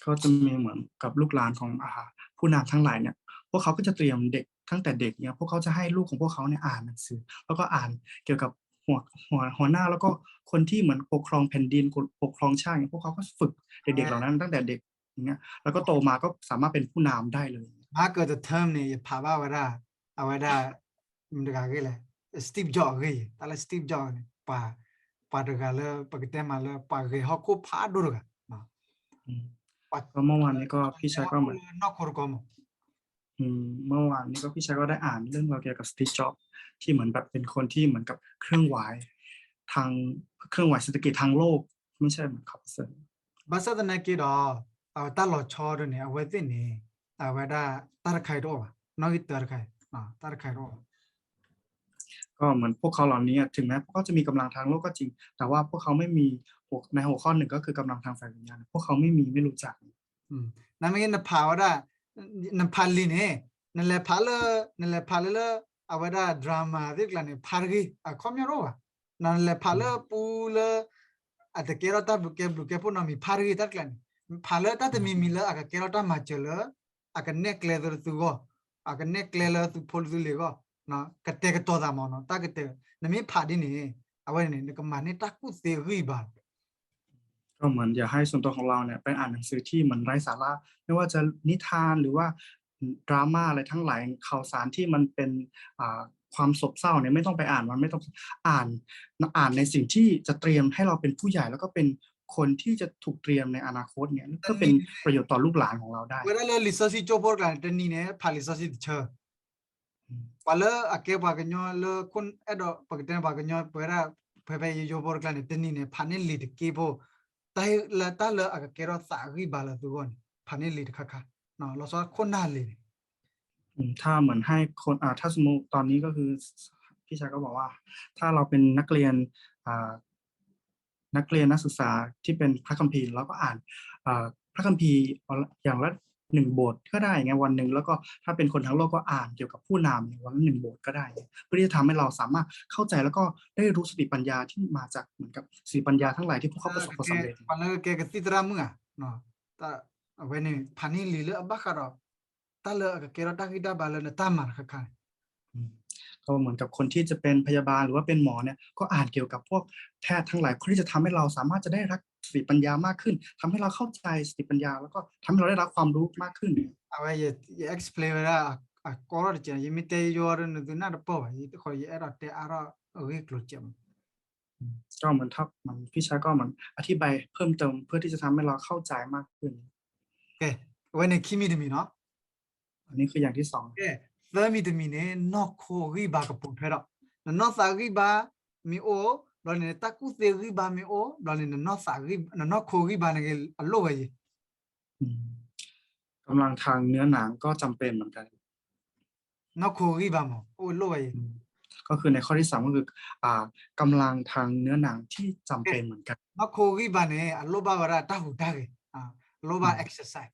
ก็จะมีเหมือนกับลูกหลานของอ่าผู้นำทั้งหลายเนี่ย พวกเขาก็จะเตรียมเด็กตั้งแต่เด็กเนี่ย พวกเขาจะให้ลูกของพวกเขาเนี่ยอ่านหนังสือ แล้วก็อ่านเกี่ยวกับหัวหัวหัวหน้า แล้วก็คนที่เหมือนปกครองแผ่นดิน ปกครองชาติเนี่ย พวกเขาก็ฝึกเด็กๆเหล่านั้นตั้งแต่เด็กอย่างเงี้ย แล้วก็โตมาก็สามารถเป็นผู้นำได้เลย မၤကၢၤတ term န့ၣ် ယဖးဘၣ်ဝဲဒၣ် အဝဲဒၣ် မတၤတဂၤဂ့ၢ်လဲၣ် Steve Jobs အဂ့ၢ်အံၤ တၢ်လၢ Steve Jobs န့ၣ် ပှၤ ပှၤတဂၤလၢ ပကတဲမးလၢ ပှၤဂဲၤဟီၣ်ခိၣ်ဖးဒိၣ်တဂၤ ก็เมื่อวานนี้ก็พี่ชายก็เหมือน နီၢ်ခိတကီမး เมื่อวานนี้ก็พี่ชายก็ได้อ่านเรื่องราวเกี่ยวกับ Steve Jobs ที่เหมือนแบบเป็นคนที่เหมือนกับเคลื่อนไหวทางเคลื่อนไหวเศรษฐกิจทางโลกไม่ใช่เหมือนเขาเสริม ဘၣ်ဆၣ်သနာ်က့ဒီး အတၢ်လီၤဆီဒ်န့ၣ် အဝဲသ့ၣ်န့ၣ် အဝဲဒၣ်တၢ်တခါအံၤတအိၣ်ဘၣ် နီၣ်ဂံၢ်တၢတခါအံၤ တၢ်တခါအံၤတအိၣ်ဘၣ် ก็เหมือนพวกเขาเหล่านี้ ถึงแม้พวกเขาจะมีกำลังทางโลกก็จริง แต่ว่าพวกเขาไม่มีหัวในหัวข้อหนึ่งก็คือกำลังทางฝ่ายวิญญาณ พวกเขาไม่มี ไม่รู้จัก နမ့ၢ်နဖးဝဲဒၣ် နဖးလံာ်န့ၣ် နလဲၤဖးလၢ နလဲၤဖးလၢလၢ အဝဲဒၣ် drama သ့ၣ်တကျါန့ၣ် ဖးတဂ့ၤ အခီပညီတအိၣ်ဘၣ် နလဲၤဖးလၢပူလၢ အတကဲထီၣ်တၢ်ဘျုးကဲဘျုးကဲဖှိၣ်နီတမံၤ ဖးတဂ့ၤတၢ်တကျါန့ၣ် ဖးလၢတၢ်တမံၤမံၤလၢအကကဲထီၣ်တၢ်မၤစၢၤလၢ အကနဲၣ်ကျဲသုတသူဂီၢ် အကနဲၣ်ကျဲလၢသုဖိလၢသုလံၤအဂီၢ် ကတဲာ်ကတီၤသးမးနီၤ တၢ်ကတဲာ် နမ့ၢ်ဖးဒ်န့ၣ် အဝဲန့ၣ် နကမၤန့ၢ်တၢ်ကူၣ်သ့ဂံၢ်ဘါလီၤ ก็เหมือนอย่าให้ส่วนตัวของเราเนี่ยไปอ่านหนังสือที่มันไร้สาระ ไม่ว่าจะนิทานหรือว่าดราม่าอะไรทั้งหลาย ข่าวสารที่มันเป็นอ่าความโศกเศร้าเนี่ยไม่ต้องไปอ่านมัน ไม่ต้องอ่าน อ่านในสิ่งที่จะเตรียมให้เราเป็นผู้ใหญ่ แล้วก็เป็นคนที่จะถูกเตรียมในอนาคตเนี่ยเพื่อเป็นประโยชน์ต่อลูกหลานของเราได้ ဝဲဒၣ်လၢလံာ်စီဆှံကၠိဖိတကျါန့ၣ် တနံၤန့ၣ် ဖးလံာ်စီဆှံတဆၢ ပှၤလၢအကဲပှၤကညီလၢ အဲၣ်ဒိးပကတဲပှၤကညီ ပဝဲဒၣ် ဖဲဖဲယိယိဖိတကျါန့ၣ် တနံၤန့ၣ် ဖးန့ၢ်လံာ်တက့ဖိ တၢ်လၢ တၢ်လၢအကကဲထီၣ်သးဂံၢ်ဘါလၢသုဂီၢ်န့ၣ် ဖးန့ၢ်လံာ်တခါခါ လီၤဆီခိၣ်နၢ်လံာ်န့ၣ် ถ้าเหมือนให้คนอ่าถ้าสมมติตอนนี้ก็คือพี่ชายก็บอกว่า ถ้าเราเป็นนักเรียนอ่า นักเรียนนักศึกษาที่เป็นพระคัมภีร์ เราก็อ่านเอ่อพระคัมภีร์อย่างละหนึ่งบทก็ได้ไงวันหนึ่ง แล้วก็ถ้าเป็นคนทั้งโลกก็อ่านเกี่ยวกับผู้นำเนี่ยวันละหนึ่งบทก็ได้ เพื่อที่จะทำให้เราสามารถเข้าใจแล้วก็ได้รู้สติปัญญาที่มาจากเหมือนกับสติปัญญาทั้งหลายที่พวกเขาประสบผลสำเร็จ ပှၤလၢကကဲကသံၣ်သရၣ်မုၣ်ဧါ အဝဲန့ၣ် ဖးန့ၢ်လံာ်လၢအဘၣ်ဃးဒီး တၢ်လၢအကကဲထီၣ်တၢ်ဂံၢ်တၢ်ဘါလၢနတၢ်မၤတခါခါန့ၣ် ก็เหมือนกับคนที่จะเป็นพยาบาลหรือว่าเป็นหมอเนี่ย ก็อ่านเกี่ยวกับพวกแพทย์ทั้งหลาย เพื่อที่จะทำให้เราสามารถจะได้รับสติปัญญามากขึ้น ทำให้เราเข้าใจสติปัญญา แล้วก็ทำให้เราได้รับความรู้มากขึ้น အဝဲ ယ explain ဝဲဒၣ် အကီထီၣ်တကဲး ယမ့ၢ်တဲယိဒီးနသုနၢ်တပၢၢ်ဘၣ် ယတခီယအဲၣ်ဒိးတဲအါထီၣ်အဂ့ၢ်ကျိၤကဲးမး ก็เหมือนถ้าเหมือนพี่ชายก็เหมือนอธิบายเพิ่มเติม เพื่อที่จะทำให้เราเข้าใจมากขึ้น ကဲ အဝဲန့ၣ်ခံမံၤတမံၤနီၤ อันนี้คืออย่างที่สอง ကဲ သၢမံၤတမံၤန့ၣ် နီၢ်ခိဂံၢ်ဘါကပိာ်ထွဲဒီး နနီၢ်သးဂံၢ်ဘါမ့ၢ်အိၣ် ဘျီန့ၣ် တၢ်ကူၣ်သ့ဂံၢ်ဘါမ့ၢ်အိၣ် ဘျီန့ၣ် နနီၢ်ခိဂံၢ်ဘါန့ၣ် အလိၣ်ဝဲယဲ อืม กำลังทางเนื้อหนังก็จำเป็นเหมือนกัน နီၢ်ခိဂံၢ်ဘါမး အိၣ်လိၣ်ဝဲယဲ ก็คือในข้อที่สามก็คืออ่ากำลังทางเนื้อหนังที่จำเป็นเหมือนกัน နီၢ်ခိဂံၢ်ဘါန့ၣ် အလိၣ်ဘၣ်ဝဲဒၣ်တၢ်ဟူးတၢ်ဂဲၤ အလိၣ်ဘၣ် exercise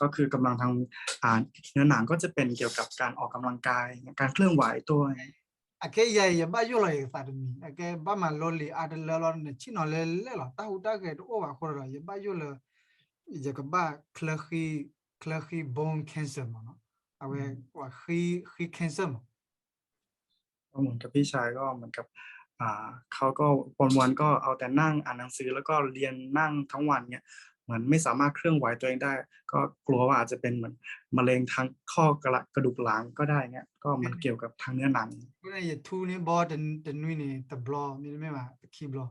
ก็คือกำลังทางอ่าเนื้อหนังก็จะเป็นเกี่ยวกับการออกกำลังกาย การเคลื่อนไหวตัว အခဲအံၤယဲ ယဘၣ်ယိၣ်လီၤယကသးတမံၤ အကဲဘၣ်မၤလိလံာ်အါတလၢလီၤ နဆ့ၣ်နီၤလဲၤလဲၤလီၤ တၢ်ဟူးတၢ်ဂဲၤတအိၣ်ဘၣ်အဃိဒီး ယဘၣ်ယိၣ်လၢ ယကဘၣ်ချၢဃံ ချၢဃံ bone cancer မးနီၤ အဝဲ ဃံ ဃံ cancer မး ก็เหมือนกับพี่ชายก็เหมือนกับอ่าเขาก็วันๆก็เอาแต่นั่งอ่านหนังสือแล้วก็เรียนนั่งทั้งวันเนี่ย เหมือนไม่สามารถเคลื่อนไหวตัวเองได้ ก็กลัวว่าอาจจะเป็นเหมือนมะเร็งทางข้อกระดูกหลังก็ได้เงี้ย ก็มันเกี่ยวกับทางเนื้อหนัง ယထူန့ၣ်ဘီတနွံန့ၣ် တဘျီ မ့တမ့ၢ်ဘၣ် တခံဘျီ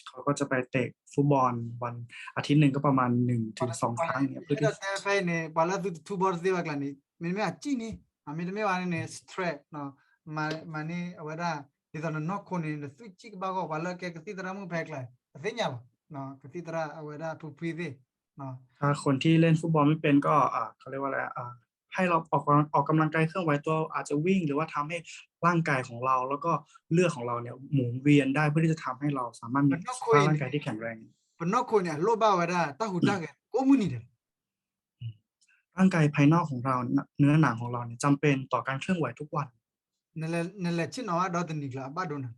เขาก็จะไปเตะฟุตบอลวันอาทิตย์หนึ่งก็ประมาณหนึ่งถึงสองครั้งเนี่ย เพื่อที่ ဖဲန့ၣ် ပှၤလၢသုတထူဘီတသ့ဘၣ်ကျါန့ၣ် မ့တမ့ၢ်အစံၣ်န့ၣ် မ့တမ့ၢ်ဘၣ်န့ၣ် stress မၤန့ၢ်အဝဲဒၣ် ဒ်သိးနနီၢ်ခိန့ၣ် နသွံၣ်စံၣ်ကဘၣ်ဂီၢ် ပှၤလၢကဲကသံၣ်သရၣ်မုၣ်ဖဲကျါ အသ့ၣ်ညါလီၤ ကသံၣ်သရၣ်အဝဲဒၣ်ဖုဖှံသ့ၣ် ถ้าคนที่เล่นฟุตบอลไม่เป็นก็อ่าเขาเรียกว่าอะไรอ่าให้เราออกกำลังออกกำลังกายเคลื่อนไหวตัวอาจจะวิ่งหรือว่าทำให้ร่างกายของเราแล้วก็เลือดของเราเนี่ยหมุนเวียนได้เพื่อที่จะทำให้เราสามารถมีสุขภาพร่างกายที่แข็งแรง ပနီၢ်ခိန့ၣ် အလိၣ်ဘၣ်ဝဲဒၣ် တၢ်ဟူးတၢ်ဂဲၤကိးမုၢ်နံၤဒဲးလီၤ ร่างกายภายนอกของเราเนื้อหนังของเราเนี่ยจำเป็นต่อการเคลื่อนไหวทุกวัน နလဲၤဆ့ၣ်နီၤဝဲဒီတနံၤကျါ အဘၣ်ဒိနၤ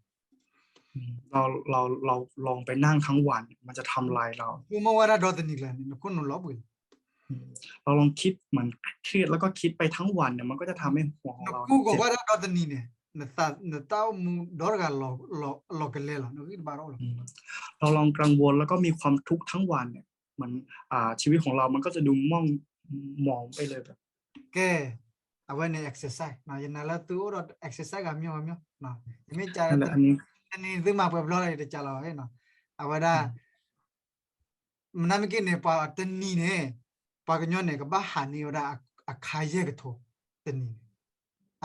เราเราเราลองไปนั่งทั้งวันมันจะทำลายเรา နဆိကမိၣ်ဝဲဒၣ်ဒီတနံၤကျါန့ၣ် နခိၣ်နူာ်လီၤပှ့ၤလီၤ เราลองคิดเหมือนเครียดแล้วก็คิดไปทั้งวันเนี่ยมันก็จะทำให้หัวของเรา နကိၢ်ကီၤဝဲဒၣ်ဒီတနံၤန့ၣ် နတၢ်အိၣ်မူဒီတဂၤလီၤကလဲလီၤ နဂံၢ်တဘါဒီးအိၣ်လီၤ เราลองกังวลแล้วก็มีความทุกข์ทั้งวันเนี่ยเหมือนอ่าชีวิตของเรามันก็จะดูม่องมองไปเลยแบบ ကဲ အဝဲန့ၣ် exercise ယနာ်လၢသုအိၣ်ဒီး exercise ဂၤမ့ၢ်ဂၤမ့ၢ် ယမ့ၢ်က တနံၤသုမၤပှဲၤဘျီလၢယတကးလီၤ အဝဲဒၣ် မနုၤမ့ၢ်က့န့ၣ် ပှၤတနံၤန့ၣ် ပှၤကညီန့ၣ် ကဘၣ်ဟးန့ၢ်ဝဲဒၣ်အခါယဲၢ်ကထိ တနံၤန့ၣ်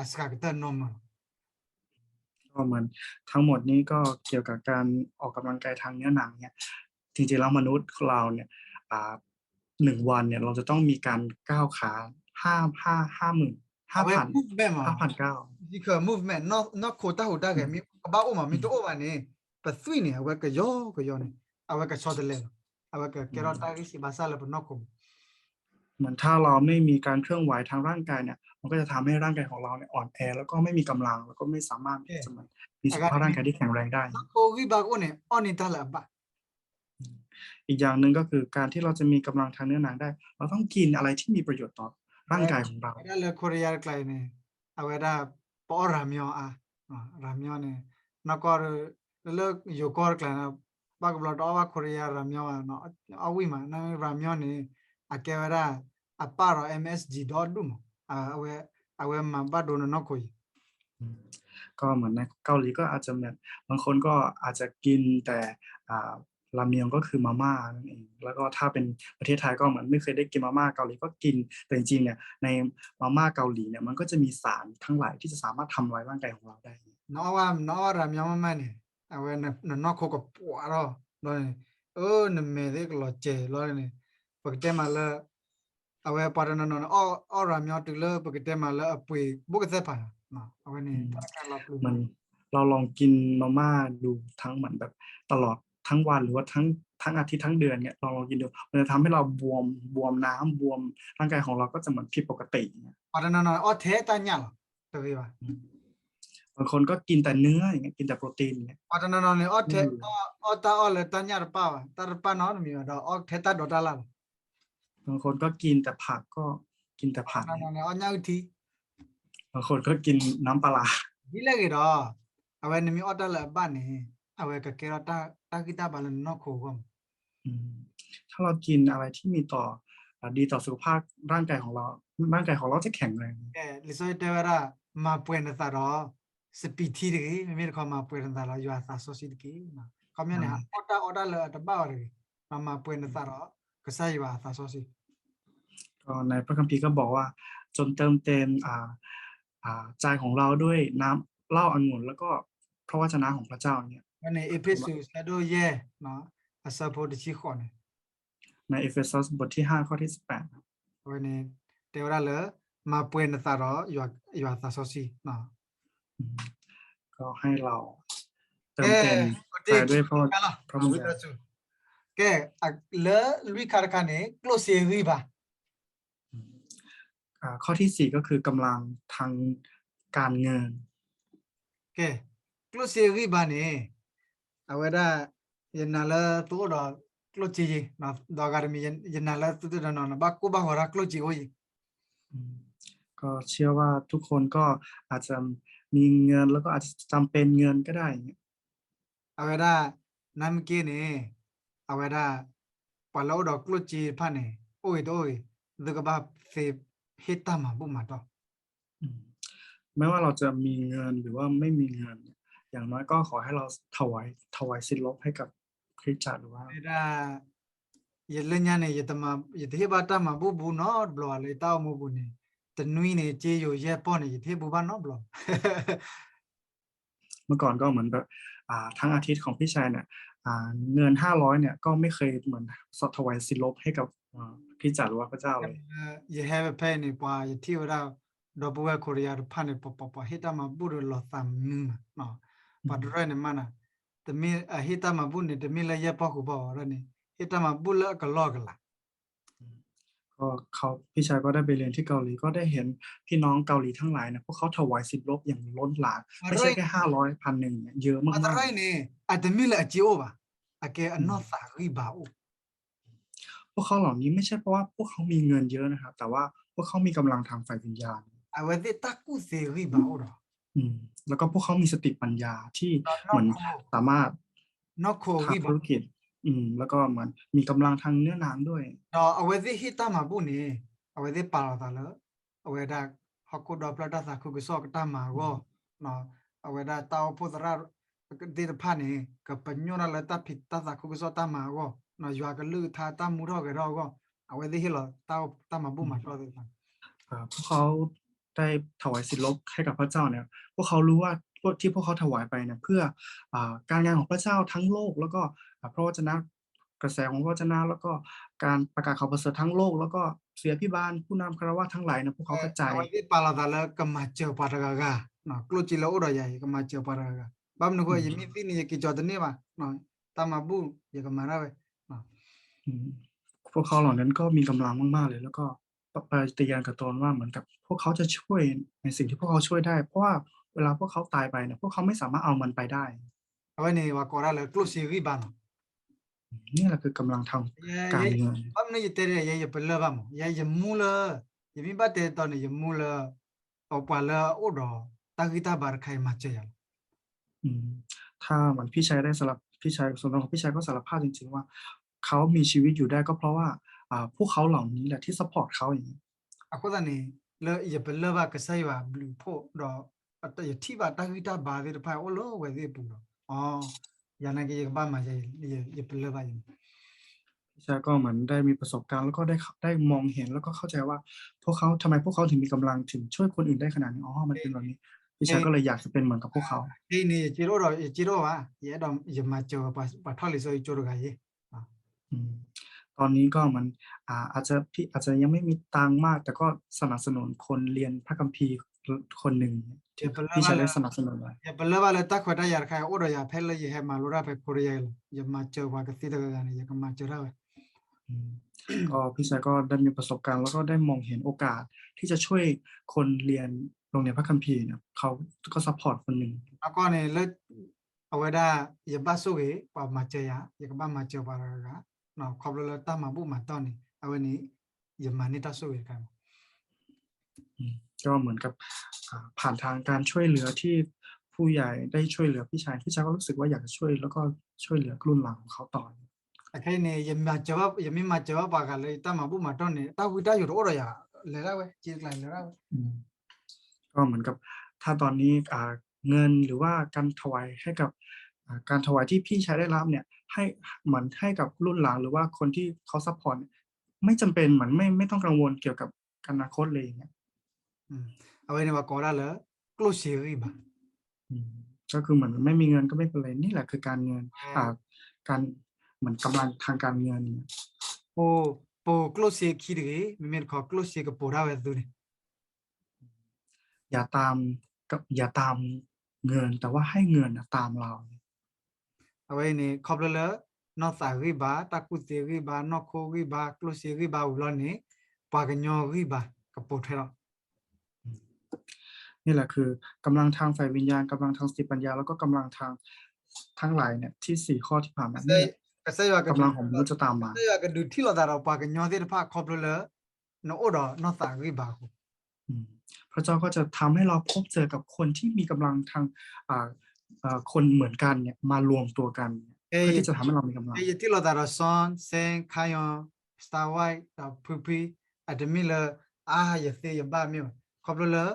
အစှၤကတၢၢ် normal လီၤ ก็เหมือนทั้งหมดนี้ก็เกี่ยวกับการออกกำลังกายทางเนื้อหนังเนี่ยจริงๆแล้วมนุษย์เราเนี่ยอ่าหนึ่งวันเนี่ยเราจะต้องมีการก้าวขาห้าห้าห้าหมื่นห้าพัน movement မး ห้าพันเก้า ယံၤခၢၣ် movement နီၢ်ခိတၢ်ဟူးတၢ်ဂဲၤမ့ၢ်ကဘၣ်အိၣ်မး မ့ၢ်တအိၣ်ဘၣ်န့ၣ် ပသွံၣ်န့ၣ် အဝဲကယီကယီန့ၣ် အဝဲကဆီတလဲလီၤ အဝဲကကဲထီၣ်တၢ်ဂံၢ်စၢ်ဘါစၢ်လၢပနီၢ်ခိ เหมือนถ้าเราไม่มีการเคลื่อนไหวทางร่างกายเนี่ยมันก็จะทำให้ร่างกายของเราเนี่ยอ่อนแอแล้วก็ไม่มีกำลังแล้วก็ไม่สามารถที่จะมีสุขภาพร่างกายที่แข็งแรงได้ နီၢ်ခိဂံၢ်ဘါကအိၣ်န့ၣ် အီၣ်န့ၢ်တၢ်လၢအဘၣ် อีกอย่างหนึ่งก็คือการที่เราจะมีกำลังทางเนื้อหนังได้ เราต้องกินอะไรที่มีประโยชน์ต่อร่างกายของเรา ဝဲဒၣ်လၢခိရံယါတကျါအံၤန့ၣ် အဝဲဒၣ် ပအီၣ်ရၤမၠီအါ ရၤမၠီန့ၣ် နီၢ်ကီၢ် လၢယိၤကီၢ်တကျါန့ၣ် ဘၣ်ကဘျီတအီၣ်ဘၣ်ခိရံယါရၤမၠီဘၣ် အီၣ်ဝံၣ်မး နရၤမၠီန့ၣ် အကဲဝဲဒၣ် အပၢ်ဒီး MSG ဒီဒူၣ်မး အဝဲမၤဘၣ်ဒိနနီၢ်ခိအံၤ ก็เหมือนในเกาหลีก็อาจจะแบบบางคนก็อาจจะกินแต่อ่าราเมงก็คือมาม่านั่นเอง แล้วก็ถ้าเป็นประเทศไทยก็เหมือนไม่เคยได้กินมาม่า เกาหลีก็กิน แต่จริงๆเนี่ยในมาม่าเกาหลีเนี่ยมันก็จะมีสารทั้งหลายที่จะสามารถทำลายร่างกายของเราได้ နအီၣ်ဝဲ နအီၣ်ရၤမၠီမးမးန့ၣ် အဝဲနနီၢ်ခိကပှဲၤထီၣ် ဘျီန့ၣ် အၢ နမဲာ်သ့ၣ်ကလီၤစဲၤ ဘျီန့ၣ် ပကတဲမးလၢ အဝဲပှၤတနီၤနီၤန့ၣ် အီၣ်ရၤမၠီတုၤလၢပကတဲမးလၢအပှ့ၤဘိၣ်ကသဲၣ်ဖးန့ၣ် အဝဲန့ၣ် เราลองกินมาม่าดูทั้งเหมือนแบบตลอดทั้งวันหรือว่าทั้งทั้งอาทิตย์ทั้งเดือนเนี่ยลองลองกินดูมันจะทำให้เราบวมบวมน้ำบวมร่างกายของเราก็จะเหมือนผิดปกติอย่างเงี้ย ပှၤတနီၤနီၤန့ၣ် အီၣ်ထဲတၢ်ညၣ်လီၤ တဂ့ၤဘၣ် บางคนก็กินแต่เนื้ออย่างเงี้ยกินแต่โปรตีนอย่างเงี้ย ပှၤတနီၤနီၤန့ၣ် အီၣ်ထဲ အီၣ်တၢ်အီၣ်လၢတၢ်ညၣ်တပၣ်ဘၣ် တၢ်တပၣ်နီတမံၤဘၣ်ဒီး အီၣ်ထဲတၢ်ဒိးတၢ်လၢ်လီၤ บางคนก็กินแต่ผักก็กินแต่ผัก ပှၤတနီၤနီၤန့ၣ် အီၣ်ညၣ်အုၣ်ထံ บางคนก็กินน้ำปลาร้า ဒ်လဲၣ်ဂ့ၤဒီး အဝဲနမ့ၢ်အီၣ်တၢ်လၢအဘၣ်န့ၣ် အဝဲကကဲထီၣ်တၢ်ဂံၢ်တၢ်ဘါလၢနနီၢ်ခိအဂီၢ်မး อืม ถ้าเรากินอะไรที่มีต่ออ่าดีต่อสุขภาพร่างกายของเราร่างกายของเราจะแข็งแรง လံာ်စီဆှံတဲဝဲဒၣ် မၤပှဲၤနသးဒီး စပံးထံတဂ့ၤ မ့မ့ၢ်တခီ မၤပှဲၤနသးဒီးယွၤအသးစီဆှံတက့ၢ် ခီပညီန့ၣ် အီၣ်တၢ်အီတၢ်လၢအတဘၣ်အီၤတဂ့ၤ မၤပှဲၤနသးဒီး ကစၢ်ယွၤအသးစီဆှံ ก็ในพระคัมภีร์ก็บอกว่าจงเติมเต็มอ่าอ่าใจของเราด้วยน้ำเหล้าองุ่นแล้วก็พระวจนะของพระเจ้าเนี่ย ဝဲန့ၣ် အ့းဖ့းစူး ဆၢဒိၣ်ယဲၢ် အဆၢဖိတဆံဃိးန့ၣ် ในเอเฟซัสบทที่ห้าข้อที่สิบแปด အဝဲန့ၣ် တဲဝဲဒၣ်လၢ မၤပှဲၤနသးဒီး ယွၤအသးစီဆှံ ก็ให้เราเติมเต็มใจด้วยพระพระวิญญาณ ကဲ လၢလွံၢ်ခါတခါန့ၣ် ကျိၣ်စ့ဂံၢ်ဘါ อ่าข้อที่สี่ก็คือกำลังทางการเงิน ကဲ ကျိၣ်စ့ဂံၢ်ဘါန့ၣ် အဝဲဒၣ် ယနာ်လၢသုအိၣ်ဒီးကျိၣ်စ့ယံၤ ဒီးဂၤတမံၤ ယနာ်လၢသုတနီၤနီၤ ဘၣ်ကိၢ်ဘၣ်ဂီၤတၢ်ကျိၣ်စ့အိၣ်ယံၤ ก็เชื่อว่าทุกคนก็อาจจะมีเงินแล้วก็อาจจะจำเป็นเงินก็ได้อย่างเงี้ย အဝဲဒၣ် နမ့ၢ်က့န့ၣ် အဝဲဒၣ် ပှၤလၢအိၣ်ဒီးကျိၣ်စ့တဖၣ်န့ၣ် အိၣ်ဂ့ၤတအိၣ်ဂ့ၤ သုကဘၣ်သ့ဟ့ၣ်တၢ်မၤဘူၣ်မၤတီၢ် ไม่ว่าเราจะมีเงินหรือว่าไม่มีเงินเนี่ย อย่างน้อยก็ขอให้เราถวายถวายสิทธิ์ลบให้กับคริสตจักรหรือว่า ဒၣ် ယလၢညါန့ၣ် ယတဟ့ၣ်ဘၣ်တၢ်မၤဘူၣ်ဘူးနီတဘျီဘၣ်လၢယတၢ်အိၣ်မူပူၤန့ၣ် တနွံန့ၣ် က့ယိၤယဲၢ်ပီၢ်န့ၣ် ယတဟ့ၣ်ဘူးဘၣ်နီတဘျီ เมื่อก่อนก็เหมือนแบบอ่าทั้งอาทิตย์ของพี่ชายเนี่ยอ่าเงินห้าร้อยเนี่ยก็ไม่เคยเหมือนสดถวายสิลบให้กับอ่าคริสตจักรหรือว่าพระเจ้าเลย ယဟဲဖဲန့ၣ် ပှၤယထံၣ်ဝဲဒၣ် ဒီပုၢ်ဝဲၢ်ခိရံယါတဖၣ်န့ၣ် ပှၤပှၤပှၤဟ့ၣ်တၢ်မၤဘူၣ်ဒီးလီၤသးမနုၤမး ပှၤတရၢၢ်န့ၣ်မးနၤ တမ့ၢ်အဟ့ၣ်တၢ်မၤဘူၣ်န့ၣ် တမ့ၢ်လၢယဲၢ်ပီၢ်ဃုာ်ပီၢ်ဝဲဒၣ်န့ၣ် ဟ့ၣ်တၢ်မၤဘူၣ်လၢအကလီၢ်ကလး ก็เขาพี่ชายก็ได้ไปเรียนที่เกาหลีก็ได้เห็นพี่น้องเกาหลีทั้งหลายนะพวกเขาถวายสิบลบอย่างล้นหลามไม่ใช่แค่ห้าร้อยพันหนึ่งเนี่ยเยอะมากๆ န့ၣ် အတမ့ၢ်လၢအစ့အိၣ်ဘၣ် အကဲအနီၢ်သးဂံၢ်ဘါအိၣ် พวกเขาเหล่านี้ไม่ใช่เพราะว่าพวกเขามีเงินเยอะนะครับแต่ว่าพวกเขามีกำลังทางฝ่ายวิญญาณ အဝဲသ့ၣ်တၢ်ကူၣ်သ့ဂံၢ်ဘါအိၣ်ဒီး อืม แล้วก็พวกเขามีสติปัญญาที่เหมือนสามารถ နီၢ်ခိ ทำธุรกิจ อืม แล้วก็เหมือนมีกำลังทางเนื้อหนังด้วย ဒီးအဝဲသ့ၣ်ဟ့ၣ်တၢ်မၤဘူၣ်န့ၣ် အဝဲသ့ၣ်ပာ်လီၤသးလၢ အဝဲဒၣ် ဟီၣ်ခိၣ်ဒီဖျၢၣ်တၢ်သးခုကစီၣ်ကတၢ်မၤအဂီၢ် အဝဲဒၣ်တၢ်အိၣ်ဖှိၣ်သရၣ်သ့ၣ်တဖၣ်န့ၣ် ကပညိၣ်တၢ်လၢတၢ်ဖံးတၢ်သးခုကစီၣ်တၢ်မၤအဂီၢ် ယွၤကလုၢ်ကထါတၢ်မူထီၣ်ဂဲၤထီၣ်အဂီၢ် အဝဲသ့ၣ်ဟ့ၣ်လီၤတၢ်မၤဘူၣ်မၤတီၢ်သ့ၣ်တဖၣ် อ่าพวกเขาได้ถวายสิลบให้กับพระเจ้าเนี่ย พวกเขารู้ว่าพวกที่พวกเขาถวายไปเนี่ยเพื่ออ่าการงานของพระเจ้าทั้งโลก แล้วก็อ่าพระวจนะกระแสของพระวจนะ แล้วก็การประกาศข่าวประเสริฐทั้งโลก แล้วก็ศิษยาภิบาลผู้นำคารวะทั้งหลายนะพวกเขาเข้าใจ အဝဲသ့ၣ်ပာ်လီၤသးလၢကမၤစၢၤပှၤတဂၤဂၤ ကျိၣ်စ့လၢအိၣ်ဒီးယၤ ယကမၤစၢၤပှၤတဂၤဂၤ ဘၣ်မနုၤအဃိ ယမ့ၢ်သံန့ၣ် ယက့ၤကၠီၤတန့ၢ်ဘၣ် တၢ်မၤဘူၣ် ယကမၤဒၣ်ဝဲ อืม พวกเขาเหล่านั้นก็มีกำลังมากๆเลย แล้วก็ไปเตียนกับตนว่าเหมือนกับพวกเขาจะช่วยในสิ่งที่พวกเขาช่วยได้ เพราะว่าเวลาพวกเขาตายไปเนี่ยพวกเขาไม่สามารถเอามันไปได้ အဝဲန့ၣ် ပှၤကိးဒၣ်လၢကျိၣ်စ့ဂံၢ်ဘါနီၤ นี่แหละคือกำลังทางการเงิน ဘၣ်မနုၤယတဲဒ် ယဲယပလၢၢ်ဘၣ်မး ယဲယမူလၢ ယမ့ၢ်ဘၣ်တဲတီၤန့ၣ် ယမူလၢ အပှၤလၢအအိၣ်ဒီးတၢ်ဂံၢ်တၢ်ဘါတခါအံၤမၤစၢၤယၤလီၤ อืม ถ้าเหมือนพี่ชายได้สารภาพ พี่ชายส่วนตัวของพี่ชายก็สารภาพจริงๆว่าเขามีชีวิตอยู่ได้ก็เพราะว่าอ่าพวกเขาเหล่านี้แหละที่ support เขาอย่างนี้ အဃိသတးန့ၣ် လၢယပလၢၢ်ဘၣ်ကစၢ်ယွၤအဘျုးအဖှိၣ်ဒီး ယထံၣ်ဘၣ်တၢ်ဂံၢ်တၢ်ဘါသ့ၣ်တဖၣ်အိၣ်လၢဝဲသ့ၣ်အပူၤဒီး အီ ယၤနာ်က့ ယကဘၣ်မၤယဲ ယပလၢၢ်ဘၣ်ယဲ พี่ชายก็เหมือนได้มีประสบการณ์แล้วก็ได้ได้มองเห็นแล้วก็เข้าใจว่าพวกเขาทำไมพวกเขาถึงมีกำลังถึงช่วยคนอื่นได้ขนาดนี้อ๋อมันเป็นแบบนี้พี่ชายก็เลยอยากจะเป็นเหมือนกับพวกเขา န့ၣ် ယက့ၤအိၣ်ဒီး ယက့ၤအိၣ်ဘၣ် ယအဲၣ်ဒိး ယမၤစၢၤပှၤထီၣ်လံာ်စီဆှံကၠိတဂၤအံၤ ตอนนี้ก็เหมือนอ่าอาจจะพี่อาจจะยังไม่มีตังค์มากแต่ก็สนับสนุนคนเรียนพระคัมภีร์คนหนึ่งพี่ชายได้สนับสนุน ယပလၢၢ်ဘၣ်လၢတၢ်ခွဲးတၢ်ယာ်တခါအံၤအိၣ်ဒီးယၤဖဲလၢယဟဲမၤလိတၢ်ဖဲခိရံယါအံၤလီၤ ယမၤစၢၤပှၤကသ့တဂၤဂၤန့ၣ် ယကမၤစၢၤတၢ်ဝဲ ก็พี่ชายก็ได้มีประสบการณ์แล้วก็ได้มองเห็นโอกาสที่จะช่วยคนเรียนโรงเรียนพระคัมภีร์เนี่ยเขาก็ support คนหนึ่ง အဃိန့ၣ်လၢ အဝဲဒၣ် ယဘၣ်ဆိၣ်ဂ့ၤ ပှၤမၤစၢၤယၤ ယကဘၣ်မၤစၢၤပှၤတဂၤဂၤ ခီဖျိလၢတၢ်မၤဘူၣ်မၤတီၢ်န့ၣ် အဝဲန့ၣ် ယမၤန့ၢ်တၢ်ဆိၣ်ဂ့ၤတခါ อืมก็เหมือนกับอ่าผ่านทางการช่วยเหลือที่ผู้ใหญ่ได้ช่วยเหลือพี่ชายพี่ชายก็รู้สึกว่าอยากจะช่วยแล้วก็ช่วยเหลือรุ่นหลังของเขาต่อ အခဲအံၤန့ၣ် ယမၤစၢၤဘၣ် ယမ့ၢ်မၤစၢၤဘၣ်ပှၤဂၤလၢယတၢ်မၤဘူၣ်မၤတီၢ်န့ၣ် တၢ်ဝံတၢ်ယိာ်တအိၣ်ဒီးယၤ လဲၤဒၣ်ဝဲ က့ၤကျါလဲၤဒၣ်ဝဲ อืมก็เหมือนกับถ้าตอนนี้อ่าเงินหรือว่าการถวายให้กับอ่าการถวายที่พี่ชายได้รับเนี่ยให้เหมือนให้กับรุ่นหลังหรือว่าคนที่เขา support เนี่ยไม่จำเป็นเหมือนไม่ไม่ต้องกังวลเกี่ยวกับอนาคตเลยอย่างเงี้ย အဝဲန့ၣ်ပှၤကိးဒၣ်လၢ ကျိၣ်စ့ဂံၢ်ဘါ อืมก็คือเหมือนไม่มีเงินก็ไม่เป็นไรนี่แหละคือการเงินอ่าการเหมือนกำลังทางการเงินเนี่ย ပ ပကျိၣ်စ့ခံတဂ့ၤ မ့မ့ၢ်တခီကျိၣ်စ့ကပိာ်ဒၣ်ဝဲသုန့ၣ် อย่าตามอย่าตามเงินแต่ว่าให้เงินน่ะตามเรา အဝဲအံၤန့ၣ် ခီဖျိလၢ နီၢ်သးဂံၢ်ဘါ တၢ်ကူၣ်သ့ဂံၢ်ဘါ နီၢ်ခိဂံၢ်ဘါ ကျိၣ်စ့ဂံၢ်ဘါဝံၤလီၤန့ၣ် ပှၤကညီဂံၢ်ဘါကပိာ်ထွဲလီၤ นี่แหละคือกำลังทางฝ่ายวิญญาณกำลังทางสติปัญญาแล้วก็กำลังทางทั้งหลายเนี่ยที่สี่ข้อที่ผ่านมานี่แหละกำลังของมนุษย์จะตามมา ကစၢ်ယွၤကဒုးထံၣ်လိာ်သးဒီးပှၤကညီသ့ၣ်တဖၣ်ခီဖျိလၢ နအိၣ်ဒီးနီၢ်သးဂံၢ်ဘါအဃိ อืมพระเจ้าก็จะทำให้เราพบเจอกับคนที่มีกำลังทางอ่าเอ่อคนเหมือนกันเนี่ยมารวมตัวกัน เพื่อที่จะทำให้เรามีกำลัง ယထံၣ်လိာ်သးဒီး Son, Sam, Kayon, Star White ဒီးဖုဖု, အတမ့ၢ်လၢ အါ ယသ့ယဘၣ်မ့ၢ်ဘၣ်, ခီဖျိလၢ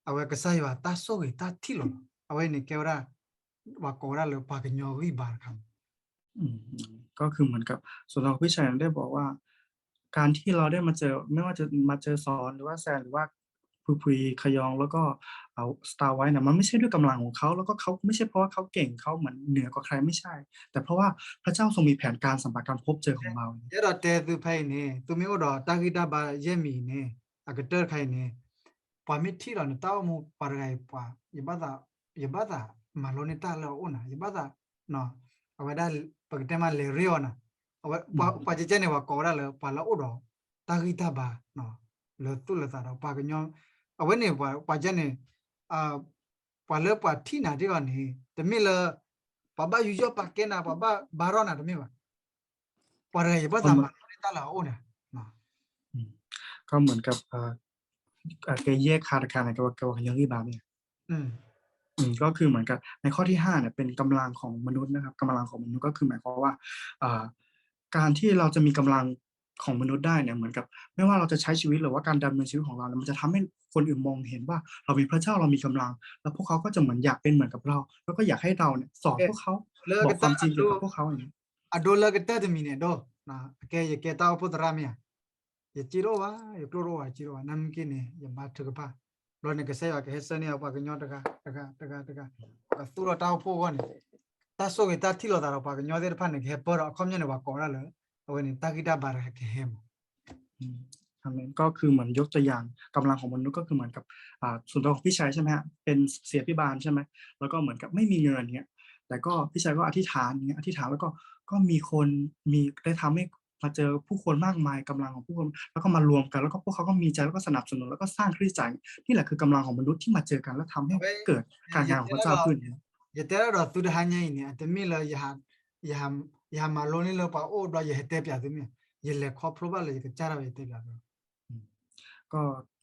အဝဲကစၢ်ယွၤတၢ်ဆိၣ်ဂ့ၤတၢ်ထံၣ်လိာ်လီၤ. အဝဲန့ၣ်ကဲဝဲဒၣ် ပှၤကိးဝဲဒၣ်လၢပှၤကညီဂံၢ်ဘါတခါ อืม ก็คือเหมือนกับส่วนตัวของพี่ชายได้บอกว่า การที่เราได้มาเจอไม่ว่าจะมาเจอสอนหรือว่าแซนหรือว่าพุยพุยขยองแล้วก็เอา Star White นะมันไม่ใช่ด้วยกำลังของเขาแล้วก็เขาไม่ใช่เพราะว่าเขาเก่งเขาเหมือนเหนือกว่าใครไม่ใช่ แต่เพราะว่าพระเจ้าทรงมีแผนการสำหรับการพบเจอของเรา ယအဲၣ်ဒိးတဲသုဖဲအံၤန့ၣ် သုမ့ၢ်အိၣ်ဒီးတၢ်ဂံၢ်တၢ်ဘါယဲၢ်မံၤန့ၣ် အကတၢၢ်တခါအံၤန့ၣ် ပှၤမ့ၢ်ထံၣ်လီၤနတၢ်အိၣ်မူ ပှၤတဂၤအံၤပှၤ ယဘၣ်သး ယဘၣ်သးမၤလိန့ၢ်တၢ်လၢအအိၣ်နၤ ယဘၣ်သး အဝဲဒၣ် ပကတဲမးလဲၤရ့အီၤနၤ အဝဲ ပှၤကဲကဲန့ၣ် ပှၤကိးဝဲဒၣ်လၢ ပှၤလၢအိၣ်ဒီးတၢ်ဂံၢ်တၢ်ဘါ လၢသူၣ်လၢသးဒီးပှၤကညီ အဝဲန့ၣ် ပှၤကဲန့ၣ် ပှၤလၢပှၤထံၣ်နၤဒ်အီၤန့ၣ် တမ့ၢ်လၢ ပှၤဘၣ်ယူးယီၣ်ပာ်ကဲနၤ ပှၤဘၣ်ဘါထီၣ်နၤတမ့ၢ်ဘၣ် ပှၤတဂၤအံၤ ယဘၣ်သးမၤလိန့ၢ်တၢ်လၢအအိၣ်နၤ ก็เหมือนกับเอ่อเอ่อแกแยกคาตะคานะ แกว่าแกว่ายังรีบมาเนี่ย อืม อืม ก็คือเหมือนกับในข้อที่ห้าเนี่ยเป็นกำลังของมนุษย์นะครับกำลังของมนุษย์ก็คือหมายความว่าอ่าการที่เราจะมีกำลังของมนุษย์ได้เนี่ยเหมือนกับไม่ว่าเราจะใช้ชีวิตหรือว่าการดำเนินชีวิตของเราเนี่ยมันจะทำให้คนอื่นมองเห็นว่าเรามีพระเจ้าเรามีกำลัง แล้วพวกเขาก็จะเหมือนอยากเป็นเหมือนกับเรา แล้วก็อยากให้เราเนี่ยสอนพวกเขา บอกความจริงเกี่ยวกับพวกเขาอย่างเงี้ย အဒိလၢကတၢၢ်တမံၤန့ၣ်ဒိ အကဲယကဲတၢ်အိၣ်ဖှိၣ်သရၣ်မ့ၢ်ဧါ ယစံးလိၣ်ဘၣ် ယကျိၣ်လိၣ်ဘၣ် ယစံးလိၣ်ဘၣ် နမ့ၢ်က့န့ၣ် ယဘါထုကဖၣ် ဘျီန့ၣ် ကစၢ်ယွၤကဟဲဆှၢန့ၢ်အပှၤကညီတဂၤ တဂၤ တဂၤ တဂၤ ပကသူၣ်ထီၣ်တၢ်အိၣ်ဖှိၣ်အဂီၢ်န့ၣ် တၢ်ဆိၣ်ဂ့ၤတၢ်ထံၣ်လိာ်သးဒီးပှၤကညီသ့ၣ်တဖၣ်န့ၣ် ကဟဲပၢၢ်ဒီးအခီပညီန့ၣ် ပှၤကိးဝဲဒၣ်လၢ အဝဲန့ၣ် တၢ်ဂံၢ်တၢ်ဘါတဂၤကဟဲမး อืม อาเมน ก็คือเหมือนยกตัวอย่างกำลังของมนุษย์ก็คือเหมือนกับอ่าส่วนตัวของพี่ชายใช่ไหมฮะเป็นศิลปิบาลใช่ไหมแล้วก็เหมือนกับไม่มีเงินเนี้ยแต่ก็พี่ชายก็อธิษฐานเนี้ยอธิษฐานแล้วก็ก็มีคนมีได้ทำให้มาเจอผู้คนมากมายกำลังของผู้คนแล้วก็มารวมกันแล้วก็พวกเขาก็มีใจแล้วก็สนับสนุนแล้วก็สร้างคริสตจักรนี่แหละคือกำลังของมนุษย์ที่มาเจอกันแล้วทำให้เกิดการงานของพระเจ้าขึ้น ယတဲဒၣ်ဒီးသုတဟါညါအံၤန့ၣ် အတမ့ၢ်လၢ ယဟးမၤလိန့ၢ်လၢပှၤအိၣ်ဘျီ ယဟဲတဲပၠးသုမ့ၢ် ယလဲၤခီဖျိဘၣ်လၢယကစၢ်ဒၣ်ဝဲယတဲပၠးသု ก็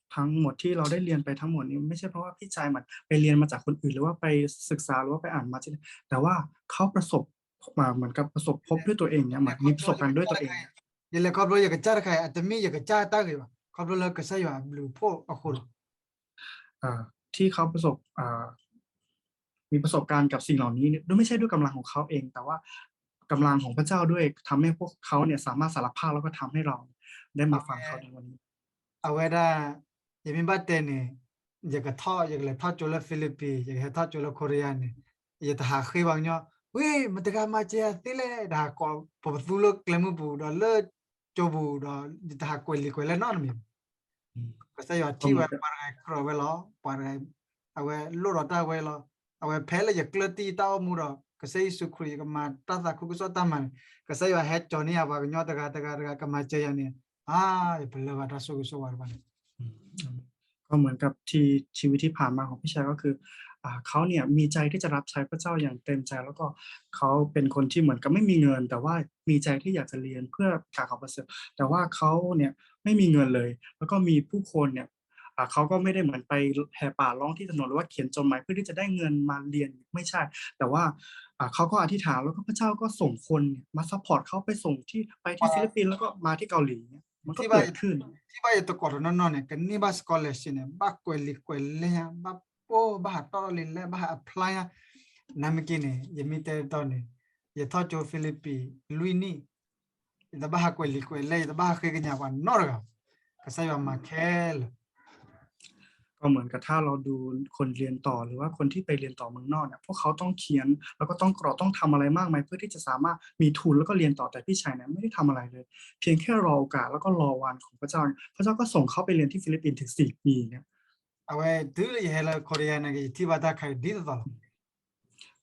ทั้งหมดที่เราได้เรียนไปทั้งหมดนี้ไม่ใช่เพราะว่าพี่ชายมันไปเรียนมาจากคนอื่นหรือว่าไปศึกษาหรือว่าไปอ่านมาใช่ไหมแต่ว่าเขาประสบมาเหมือนกับประสบพบด้วยตัวเองเนี่ยเหมือนมีประสบการณ์ด้วยตัวเอง ယလဲၤခီဖျိယကစၢ်တခါအံၤ အတမ့ၢ်ယကစၢ်တၢ်ဂ့ၤဘၣ် ခီဖျိလၢကစၢ်ယွၤအဘျုးအဖှိၣ်အဃိလီၤ ที่เขาประสบอ่ามีประสบการณ์กับสิ่งเหล่านี้ด้วยไม่ใช่ด้วยกำลังของเขาเองแต่ว่ากำลังของพระเจ้าด้วยทำให้พวกเขาเนี่ยสามารถสารภาพแล้วก็ทำให้เราได้มาฟังเขาในวันนี้ အဝဲဒၣ် ယမ့ၢ်ဘၣ်တဲန့ၣ် ယကထီၣ် ယကလဲၤထီၣ်ကၠိလၢ Philippines ယကဟဲထီၣ်ကၠိလၢ Korea န့ၣ် ယတဟးဃ့ပှၤကညီ ဝ့ၢ် မတဂၤမၤစၢၤယၤသ့လဲၣ် တဟးကိးပပသူလၢကျဲမုၢ်ပူၤဒီးလၢကၠိပူၤဒီး ယတဟးကွဲးလံာ်ကွဲးလဲၢ်နီတမံၤ ကစၢ်ယွၤထံၣ်ဝဲပှၤတဂၤကြၢးဝဲလီၤ ပှၤတဂၤ အဝဲလိၣ်ဒီးတၢ်ဝဲလီၤ အဝဲဖဲလၢယကျၢၢ်တံၢ်တၢ်အိၣ်မူဒီး ကစၢ်ယ့ၣ်ၡူးခရံာ် ယကမၤတၢ်သးခုကစီၣ်တၢ်မၤန့ၣ် ကစၢ်ယွၤဟဲကၠီၤန့ၢ်ယၤပှၤကညီတဂၤတဂၤတဂၤ ကမၤစၢၤယၤန့ၣ် အါ ယပလၢၢ်ဘၣ်တၢ်ဆိၣ်ဂ့ၤဆိၣ်ဝါတဖၣ်န့ၣ် ก็เหมือนกับที่ชีวิตที่ผ่านมาของพี่ชายก็คืออ่าเขาเนี่ยมีใจที่จะรับใช้พระเจ้าอย่างเต็มใจ แล้วก็เขาเป็นคนที่เหมือนกับไม่มีเงิน แต่ว่ามีใจที่อยากจะเรียนเพื่อการของประเสริฐแต่ว่าเขาเนี่ยไม่มีเงินเลย แล้วก็มีผู้คนเนี่ยอ่าเขาก็ไม่ได้เหมือนไปแห่ป่าร้องที่ถนนหรือว่าเขียนจดหมายเพื่อที่จะได้เงินมาเรียนไม่ใช่ แต่ว่าอ่าเขาก็อธิษฐานแล้วก็พระเจ้าก็ส่งคนเนี่ยมาซัพพอร์ตเขาไปส่งที่ไปที่ฟิลิปปินส์แล้วก็มาที่เกาหลีเนี่ยมันก็เกิดขึ้น ထံၣ်ဘၣ်ယတကိးတနီၤနီၤန့ၣ် ကန့ၢ်ဘၣ် scholarship န့ၣ် ဘၣ်ကွဲးလံာ်ကွဲးလဲၢ်ညါ ဘၣ်ပိၢ် ဘၣ်ဟးတီၢ်လံာ်လဲၢ် ဘၣ်ဟး apply ညါ နမ့ၢ်က့န့ၣ် ယမ့ၢ်တဲတီန့ၣ် ယထီၣ်ကၠိ Philippines လွံၢ်နံၣ် ယတဘၣ်ဟးကွဲးလံာ်ကွဲးလဲၢ် ယတဘၣ်ဟးဃ့ကညးပှၤနီတဂၤ ကစၢ်ယွၤမၤခဲလၢာ် ก็เหมือนกับถ้าเราดูคนเรียนต่อหรือว่าคนที่ไปเรียนต่อเมืองนอกเนี่ยพวกเขาต้องเขียนแล้วก็ต้องกรอกต้องทำอะไรมากมายเพื่อที่จะสามารถมีทุนแล้วก็เรียนต่อแต่พี่ชายเนี่ยไม่ได้ทำอะไรเลยเพียงแค่รอโอกาสแล้วก็รอวันของพระเจ้าเนี่ยพระเจ้าก็ส่งเขาไปเรียนที่ฟิลิปปินส์ถึงสี่ปีเนี่ย အဝဲတုၤလၢယဟဲလၢ Korea န့ၣ် ယထံၣ်ဘၣ်တၢ်ခါအံၤဒ်သိးသိးလီၤ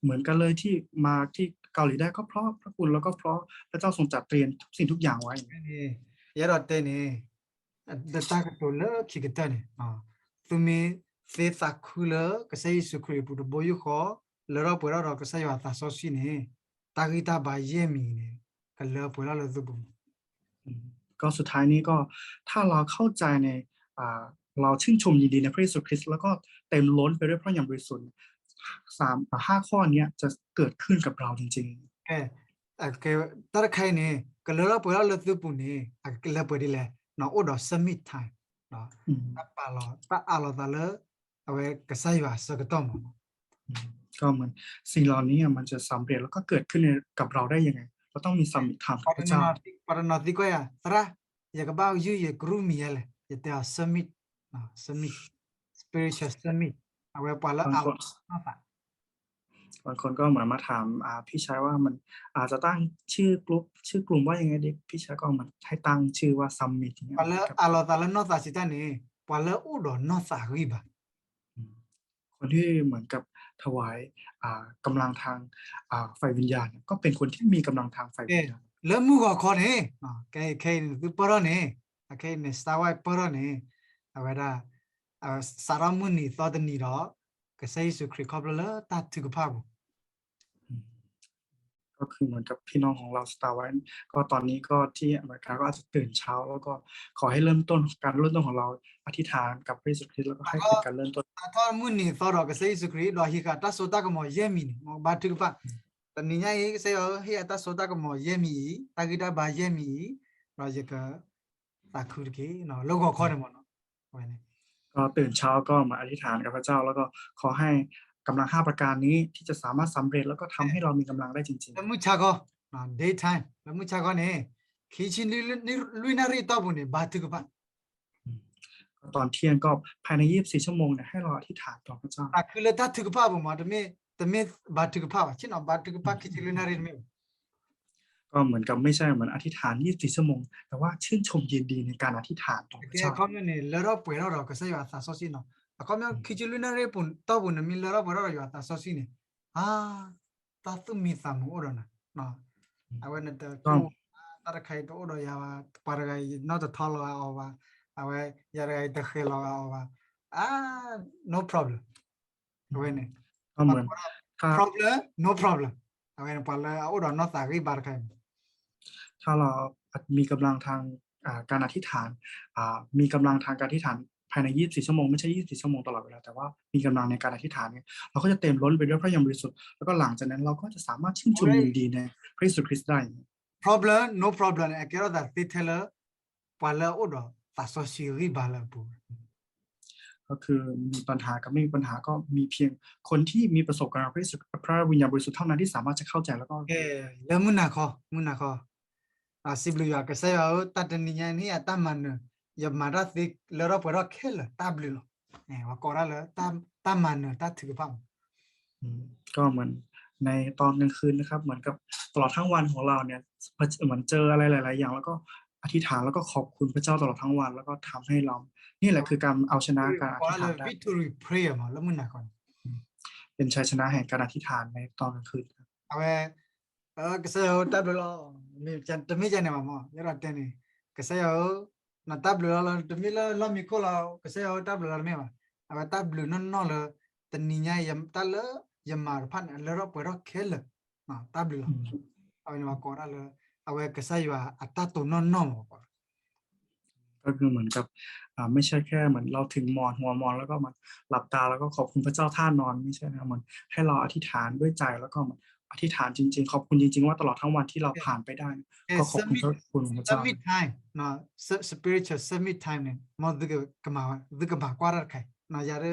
เหมือนกันเลยที่มาที่เกาหลีได้ก็เพราะพระคุณแล้วก็เพราะพระเจ้าทรงจัดเตรียมทุกสิ่งทุกอย่างไว้ ယအဲၣ်ဒိးတဲန့ၣ် လၢတၢ်ကတိၤလၢခံကတၢၢ်န့ၣ် သုမ့ၢ်သ့သးခုလၢကစၢ်ယ့ၣ်ၡူးခရံာ်အပူၤတဘိယူၢ်ဃီ လၢထီၣ်ပှဲၤထီၣ်ဒီးကစၢ်ယွၤအသးစီဆှံန့ၣ် တၢ်ဂံၢ်တၢ်ဘါယဲၢ်မံၤန့ၣ် ကလၢပှဲၤထီၣ်လၢသုပူၤ ก็สุดท้ายนี้ก็ถ้าเราเข้าใจในอ่าเราชื่นชมยินดีในพระเยซูคริสต์แล้วก็เต็มล้นไปด้วยพระวิญญาณบริสุทธิ์สามอ่าห้าข้อเนี้ยจะเกิดขึ้นกับเราจริง ကဲ, ကဲ, တၢ်တခါအံၤန့ၣ် ကလၢထီၣ်ပှဲၤထီၣ်လၢသုပူၤန့ၣ် အကလၢပှဲၤဒ်လဲၣ်, အိၣ်ဒီး submit time, တၢ်ပာ်လီၤ တၢ်အးလီၤသးလၢ အဝဲကစၢ်ယွၤအဆၢကတီၢ်မး. ก็เหมือนสิ่งเหล่านี้มันจะสำเร็จแล้วก็เกิดขึ้นในกับเราได้ยังไง เราต้องมี submit time กับพระเจ้า ပှၤတနီၤသံကွၢ်ယၤ သရၣ်, ယကဘၣ်ယုၢ်ယကရူၢ်မံၤယဲလဲၣ်, ယတဲအီၤ submit, submit, spiritual submit, အဝဲပှၤလၢအးလီၤသး บางคนก็เหมือนมาถามอ่าพี่ชายว่ามันอาจจะตั้งชื่อกลุ่มชื่อกลุ่มว่ายังไงดีพี่ชายก็เหมือนให้ตั้งชื่อว่า Summit อย่างเงี้ย ပှၤလၢအးလီၤသးလၢနီၢ်သးစံးတၢ်န့ၣ် ပှၤလၢအအိၣ်ဒီးနီၢ်သးဂံၢ်ဘါ คนที่เหมือนกับถวายอ่ากำลังทางอ่าฝ่ายวิญญาณเนี่ยก็เป็นคนที่มีกำลังทางฝ่ายวิญญาณ လၢမုၢ်ဂီၤခီန့ၣ် ခဲခဲအံၤန့ၣ် သုပၢၢ်ထီၣ်န့ၣ် အခဲအံၤန့ၣ် စတၢ်ဝဲပၢၢ်ထီၣ်န့ၣ် အဝဲဒၣ် စးထီၣ်မုၢ်နံၤသီတနံၤဒီး ကစၢ်ယ့ၣ်ၡူးခရံာ်ခီဖျိလၢတၢ်ထုကဖၣ်ပူၤ ก็คือเหมือนกับพี่น้องของเราสตาร์ไวท์ก็ตอนนี้ก็ที่อเมริกาก็อาจจะตื่นเช้าแล้วก็ขอให้เริ่มต้นการเริ่มต้นของเราอธิษฐานกับพระเยซูคริสต์แล้วก็ให้เป็นการเริ่มต้น စးထီၣ်မုၢ်နံၤသီဒီးကစၢ်ယ့ၣ်ၡူးခရံာ် ဒီးဟံးဃာ်တၢ်စိတၢ်ကမီၤယဲၢ်မံၤန့ၣ် မ်ဘါထုကဖၣ် တနံၤညါအံၤ ကစၢ်ယွၤဧၢ ဟ့ၣ်ယၤတၢ်စိတၢ်ကမီၤယဲၢ်မံၤအံၤ တၢ်ဂံၢ်တၢ်ဘါယဲၢ်မံၤအံၤ ဒီးယကသးခုတက့ၢ် လၢဂီၤခီန့ၣ်မ့ၢ်နီၤ ก็ตื่นเช้าก็มาอธิษฐานกับพระเจ้าแล้วก็ขอให้กำลังห้าประการนี้ที่จะสามารถสำเร็จแล้วก็ทำให้เรามีกำลังได้จริงๆ လၢမုၢ်ဆါခီ daytime လၢမုၢ်ဆါခီန့ၣ် ခံဆံလွံၢ်နၣ်ရံၣ်အတီၢ်ပူၤန့ၣ် ဘါထုကဖၣ် ก็ตอนเที่ยงก็ภายในยี่สิบสี่ชั่วโมงเนี่ยให้เราอธิษฐานต่อพระเจ้า သးခုလၢတၢ်ထုကဖၣ်အပူၤမး တမ့ၢ် တမ့ၢ်ဘါထုကဖၣ်ဘၣ် ဆ့ၣ်နီၤဘါထုကဖၣ်ခံဆံလွံၢ်နၣ်ရံၣ်တမ့ၢ်ဘၣ် ก็เหมือนกับไม่ใช่เหมือนอธิษฐานยี่สิบสี่ชั่วโมงแต่ว่าชื่นชมยินดีในการอธิษฐานต่อพระเจ้า အခီပညီန့ၣ် လၢထီၣ်ပှဲၤထီၣ်ဒီးကစၢ်ယွၤအသးစီဆှံနီၤ အခီပညီ ခံဆံလွံၢ်နၣ်ရံၣ်ပူၤတီၢ်ပူၤန့ၣ် မ့ၢ်လၢထီၣ်ပှဲၤထီၣ်ဒီးယွၤအသးစီဆှံန့ၣ် အါ တၢ်သူၣ်မံသးမုာ်အိၣ်ဒီးနၤ အဝဲနတကျိၣ် တၢ်တခါအံၤတအိၣ်ဒီးယၤဘၣ် ပှၤတဂၤအံၤ ယနီၣ်တထီလီၤဂာ်အီၤဘၣ် အဝဲ ယၤတဂၤအံၤတဃဲၤလီၤဂာ်အီၤဘၣ် အါ no problem အဝဲန့ၣ် problem no problem အဝဲန့ၣ် ပှၤလၢအအိၣ်ဒီးနီၢ်သးဂံၢ်ဘါတခါအံၤ ถ้าเรามีกำลังทางอ่าการอธิษฐานอ่ามีกำลังทางการอธิษฐานภายในยี่สิบสี่ชั่วโมงไม่ใช่ยี่สิบสี่ชั่วโมงตลอดเวลาแต่ว่ามีกำลังในการอธิษฐานเนี่ยเราก็จะเต็มล้นไปด้วยพระวิญญาณบริสุทธิ์แล้วก็หลังจากนั้นเราก็จะสามารถชื่นชมยินดีในพระเยซูคริสต์ได้ problem no problem န့ၣ် အကဲထီၣ်သးသ့ထဲလၢ ပှၤလၢအအိၣ်ဒီးသးစီဆှံဂံၢ်ဘါလၢအပူၤ ก็คือมีปัญหากับไม่มีปัญหาก็มีเพียงคนที่มีประสบการณ์พระเยซูพระวิญญาณบริสุทธิ์เท่านั้นที่สามารถจะเข้าใจแล้วก็ လၢမုၢ်နၤခီ မုၢ်နၤခီ စံးဘျုးယွၤ ကစၢ်ယွၤဧၢ တၢ်တနံၤညါအံၤ ဟ့ၣ်ယၤတၢ်မၤနၢၤ ယမၤတၢ်သ့လၢထီၣ်ပှဲၤထီၣ်ခဲလၢာ် တၢ်ဘျုးလီၤ ပှၤကိးတၢ်လၢ တၢ်မၤနၢၤတၢ်ထုကဖၣ်မး ก็เหมือนในตอนกลางคืนนะครับเหมือนกับตลอดทั้งวันของเราเนี่ยเหมือนเจออะไรหลายๆอย่างแล้วก็อธิษฐานแล้วก็ขอบคุณพระเจ้าตลอดทั้งวันแล้วก็ทำให้เรานี่แหละคือการเอาชนะการอธิษฐานได้ victory prayer မး လၢမုၢ်နၤခီန့ၣ် เป็นชัยชนะแห่งการอธิษฐานในตอนกลางคืนครับ အဝဲ ကစၢ်ယွၤဧၢ တၢ်ဘျုးလီၤ တမ့ၢ်ကန့ၣ်ဘၣ်မး ယအဲၣ်ဒိးတဲန့ၣ် ကစၢ်ယွၤဧၢ နတၢ်ဘျုးလီၤလၢ တမ့ၢ်လၢလီၢ်မံခိၣ်လီၤ ကစၢ်ယွၤဧၢ တၢ်ဘျုးလီၤတမ့ၢ်ဘၣ် အဝဲတၢ်ဘျုးနီၢ်နီၢ်လၢ တနံၤညါအံၤ တၢ်လၢယမၤတဖၣ်န့ၣ် အလၢထီၣ်ပှဲၤထီၣ်ခဲလၢာ် တၢ်ဘျုးလီၤ အဝဲန့ၣ်ပှၤကိးတၢ်လၢ အဝဲကစၢ်ယွၤအတၢ်တိာ်နီၢ်နီၢ်မး ก็คือเหมือนกับอ่าไม่ใช่แค่เหมือนเราถึงหมอนหัวหมอนแล้วก็มาหลับตาแล้วก็ขอบคุณพระเจ้าท่านอนไม่ใช่นะครับเหมือนให้เราอธิษฐานด้วยใจแล้วก็เหมือนอธิษฐานจริงๆขอบคุณจริงๆว่าตลอดทั้งวันที่เราผ่านไปได้ก็ขอบคุณพระคุณของพระเจ้า submit time เนาะ spiritual submit time န့ၣ် မ်သုကမၤဝဲ သုကမၤကွၢ်တၢ်တခါ เนาะ ယၤ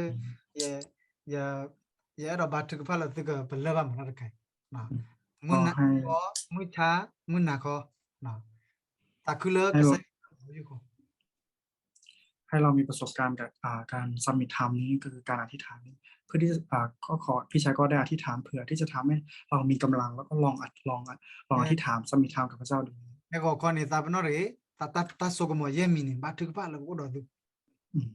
ယ ယ ယအဲၣ်ဒိးဘါထုကဖၣ်လၢသုကပလၢၢ်ဘၣ်မၤတၢ်တခါ မုၢ်နၤခီ မုၢ်ဆါ မုၢ်နၤခီ သးခုလၢကစၢ်ယွၤ ให้เรามีประสบการณ์กับอ่าการ submit time นี้ก็คือการอธิษฐานนี้เพื่อที่จะอ่าก็ขอพี่ชายก็ได้อธิษฐานเผื่อที่จะทำให้เรามีกำลังแล้วก็ลองอัดลองอัดลองอธิษฐาน submit time กับพระเจ้าดู မ့ၢ်ဂီၤခီန့ၣ် သးပနီၣ်တဂ့ၤ တၢ်စိကမီၤယဲၢ်မံၤန့ၣ် ဘါထုကဖၣ်လၢကအိၣ်ဒီးသု อืม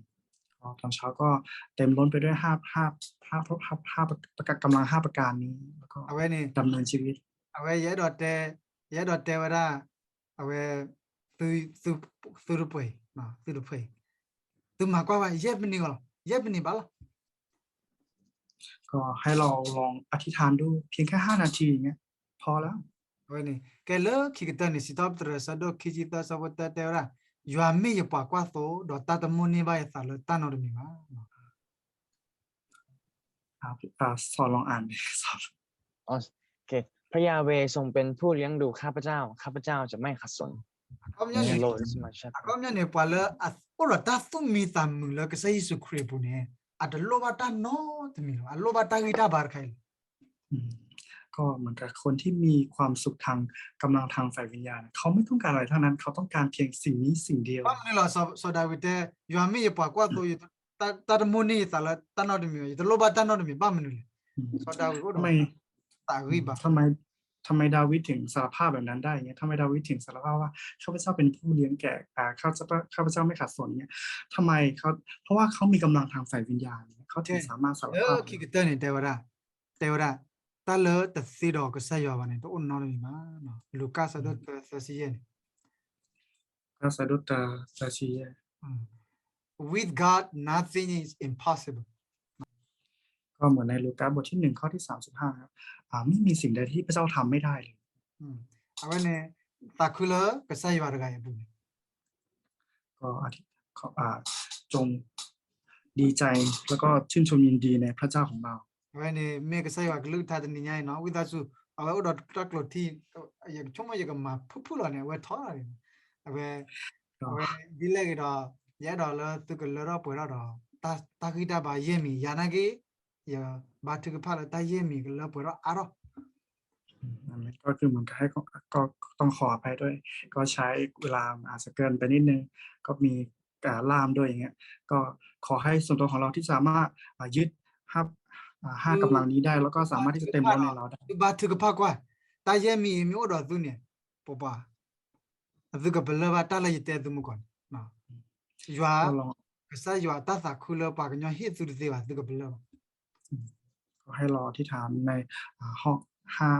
ก็ตอนเช้าก็เต็มล้นไปด้วยห้าห้าห้าห้าห้ากำลังห้าประการนี้แล้วก็ အဝဲန့ၣ် ดำเนินชีวิต အဝဲယအဲၣ်ဒိးတဲ ယအဲၣ်ဒိးတဲဝဲဒၣ် အဝဲ သု သုတပှဲၤ သုတပှဲၤ သုမၤကွၢ်ဝဲ ယဲၢ်မံၤန့ၣ်လီၤ ယဲၢ်မံၤန့ၣ်ဘၣ်လီၤ ก็ให้เราลองอธิษฐานดูเพียงแค่ห้านาทีอย่างเงี้ยพอแล้ว အဝဲန့ၣ် ကဲလၢခံကတၢၢ်န့ၣ် စံးထီၣ်ပတြၢၤ ဆၢဒိၣ်ခံဆံသၢ ဆၢဖိတၢတဲဝဲဒၣ် ယွၤမ့ၢ်ယပှၤကွၢ်သိ ဒီးတၢ်တမိၣ်န့ၢ်ဘၣ်ယသးလၢတၢ်နီတမံၤဘၣ် อ่าอ่าสอนลองอ่านดิสอน โอเค พระยาห์เวห์ทรงเป็นผู้เลี้ยงดูข้าพเจ้า ข้าพเจ้าจะไม่ขัดสน အခီပညီန့ၣ် အခီပညီန့ၣ် ပှၤလၢအအိၣ်ဒီးတၢ်သူၣ်မံသးမုာ်လၢကစၢ်ယ့ၣ်ၡူးခရံာ်အပူၤန့ၣ် အတလိၣ်ဘၣ်တၢ်နီတမံၤလီၤ, အလိၣ်ဘၣ်တၢ်ဂံၢ်တၢ်ဘါတခါအံၤလီၤ. อืม ก็เหมือนกับคนที่มีความสุขทางกำลังทางฝ่ายวิญญาณนะ เขาไม่ต้องการอะไรทั้งนั้น เขาต้องการเพียงสิ่งนี้สิ่งเดียว ဘၣ်မနုၤလဲၣ်, စီၤဒၤဝံးတဲ, ယွၤမ့ၢ်ယပှၤကွၢ်သိ, တၢ်တမိၣ်န့ၢ်ယသးလၢတၢ်နီတမံၤ, ယတလိၣ်ဘၣ်တၢ်နီတမံၤ ဘၣ်မနုၤလဲၣ်. စီၤဒၤဝံးအိၣ်ဒီးတၢ်ဂံၢ်ဘါ, ทำไมดาวิดถึงสารภาพแบบนั้นได้เงี้ย ทำไมดาวิดถึงสารภาพว่าข้าพเจ้าเป็นผู้เลี้ยงแกะ อ่า ข้าพเจ้า ข้าพเจ้าไม่ขัดสนเงี้ย ทำไมเขา เพราะว่าเขามีกำลังทางฝ่ายวิญญาณ เขาถึงสามารถสารภาพ လၢခံကတၢၢ်န့ၣ် တဲဝဲဒၣ်, တဲဝဲဒၣ်, တၢ်လၢတသ့ဒီးကစၢ်ယွၤဘၣ်န့ၣ် တအိၣ်နီတမံၤဘၣ်. လူၤကၣ်ဆၢဒိၣ်တၢ သၢဆံယဲၢ်န့ၣ်, လူၤကၣ်ဆၢဒိၣ်တၢ သၢဆံယဲၢ် With God nothing is impossible. ก็เหมือนในลูกาบทที่หนึ่งข้อที่สามสิบห้าครับ อ่า ไม่มีสิ่งใดที่พระเจ้าทำไม่ได้เลย အဝဲန့ၣ် သးခုလၢကစၢ်ယွၤတဂၤအံၤအပူၤန့ၣ် ก็ อ่า จงดีใจแล้วก็ชื่นชมยินดีในพระเจ้าของเรา အဝဲန့ၣ်မ့ၢ်ကစၢ်ယွၤကလုၢ်ကထါတနံၤညါအံၤနီၤ, ဝံသးစူၤ အဝဲအိၣ်ဒီးတၢ်ကျိၤထံၣ်, ယဆိကမိၣ်ယကမၤဖုၣ်ဖုၣ်လီၤန့ၣ် အဝဲထီၣ်လီၤန့ၣ်, အဝဲ, အဝဲဒ်လဲၣ်ဂ့ၤဒီး ယအဲၣ်ဒိးလၢသုကလၢထီၣ်ပှဲၤထီၣ်ဒီး တၢ်ဂံၢ်တၢ်ဘါယဲၢ်မံၤ, ယၤနာ်က့ ယဘါထုကဖၣ်လၢတၢ်ယဲၢ်မံၤကလၢပှဲၤထီၣ်အါထီၣ် ก็คือเหมือนกับให้ก็ต้องขออภัยด้วย ก็ใช้เวลาอาจจะเกินไปนิดนึง ก็มีการล่ามด้วยอย่างเงี้ย ก็ขอให้ส่วนตัวของเราที่สามารถอ่ายึดห้าอ่าห้ากำลังนี้ได้ แล้วก็สามารถที่จะเต็มล้นในเราได้ သုဘါထုကဖၣ်ကွၢ်, တၢ်ယဲၢ်မံၤအံၤမ့ၢ်အိၣ်ဒီးသုန့ၣ်, ပပှၤ, သုကပလၢၢ်ဘၣ်တၢ်လၢယတဲသုမုၢ်ကီၢ်န့ၣ်, ယွၤ, ကစၢ်ယွၤတၢ်သးခုလၢပှၤကညီဟ့ၣ်သုတသ့ဘၣ် သုကပလၢၢ်ဘၣ် ก็ให้เราอธิษฐานในอ่าห้องห้า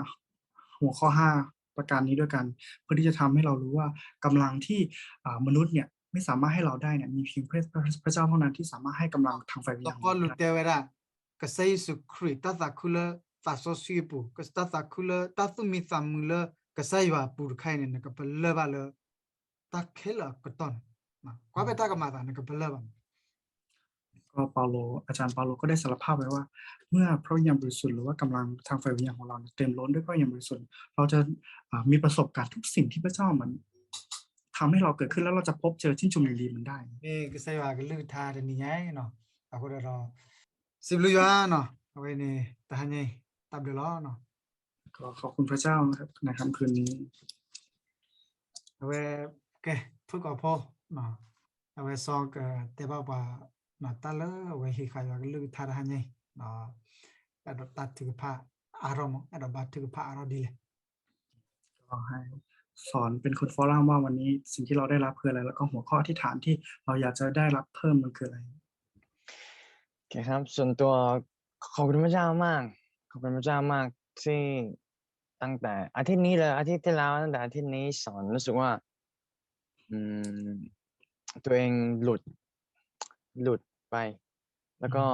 หัวข้อห้าประการนี้ด้วยกัน เพื่อที่จะทำให้เรารู้ว่ากำลังที่อ่ามนุษย์เนี่ยไม่สามารถให้เราได้เนี่ย มีเพียงพระพระเจ้าเท่านั้นที่สามารถให้กำลังทางฝ่ายวิญญาณ ဒီးပီလူးတဲဝဲဒၣ်, ကစၢ်ယ့ၣ်ၡူးခရံာ်တၢ်သးခုလၢသးစီဆှံအပူၤ, တၢ်သးခုလၢတၢ်သူၣ်မံသးမုာ်လၢကစၢ်ယွၤအပူၤတခါအံၤန့ၣ် နကပလၢၢ်ဘၣ်လၢ တၢ်ခဲလၢာ်အကတီၢ်န့ၣ်, ကွၢ်ဖဲတၢ်ကမၤသး နကပလၢၢ်ဘၣ်န့ၣ် ก็เปาโล อาจารย์เปาโลก็ได้สารภาพไว้ว่า เมื่อพระวิญญาณบริสุทธิ์หรือว่ากำลังทางฝ่ายวิญญาณของเราเนี่ยเต็มล้นด้วยพระวิญญาณบริสุทธิ์ เราจะอ่ามีประสบการณ์ทุกสิ่งที่พระเจ้ามันทำให้เราเกิดขึ้น แล้วเราจะพบเจอชื่นชมยินดีมันได้ မ့ၢ်ကစၢ်ယွၤကလုၢ်ကထါတနံၤညါအံၤနီၤ, အဃိဒီး စံးဘျုးယွၤနီၤ, အဝဲန့ၣ် တဟါညါအံၤ တၢ်ဘျုးလီၤနီၤ ก็ขอบคุณพระเจ้านะครับ ในค่ำคืนนี้ အဝဲ, ကဲ, ထိၣ်ကီးဖိ, အဝဲစီၤကတဲဘၣ်ပှၤ, တၢ်လၢအဝဲဟံးဃာ်ယွၤကလုၢ်ကထါတဟါညါအံၤ, အဲၣ်ဒိးတၢ်ထုကဖၣ်အါထီၣ်မး, အဲၣ်ဒိးဘါထုကဖၣ်အါထီၣ်ဒ်လဲၣ် ก็ให้สอนเป็นคนฟอรัมว่าวันนี้สิ่งที่เราได้รับคืออะไร แล้วก็หัวข้ออธิษฐานที่เราอยากจะได้รับเพิ่มมันคืออะไร โอเคครับ ส่วนตัวขอบคุณพระเจ้ามาก ขอบคุณพระเจ้ามากที่ตั้งแต่อาทิตย์นี้เลย อาทิตย์ที่แล้ว ตั้งแต่อาทิตย์นี้สอนรู้สึกว่า อืม ตัวเองหลุด หลุดไป แล้วก็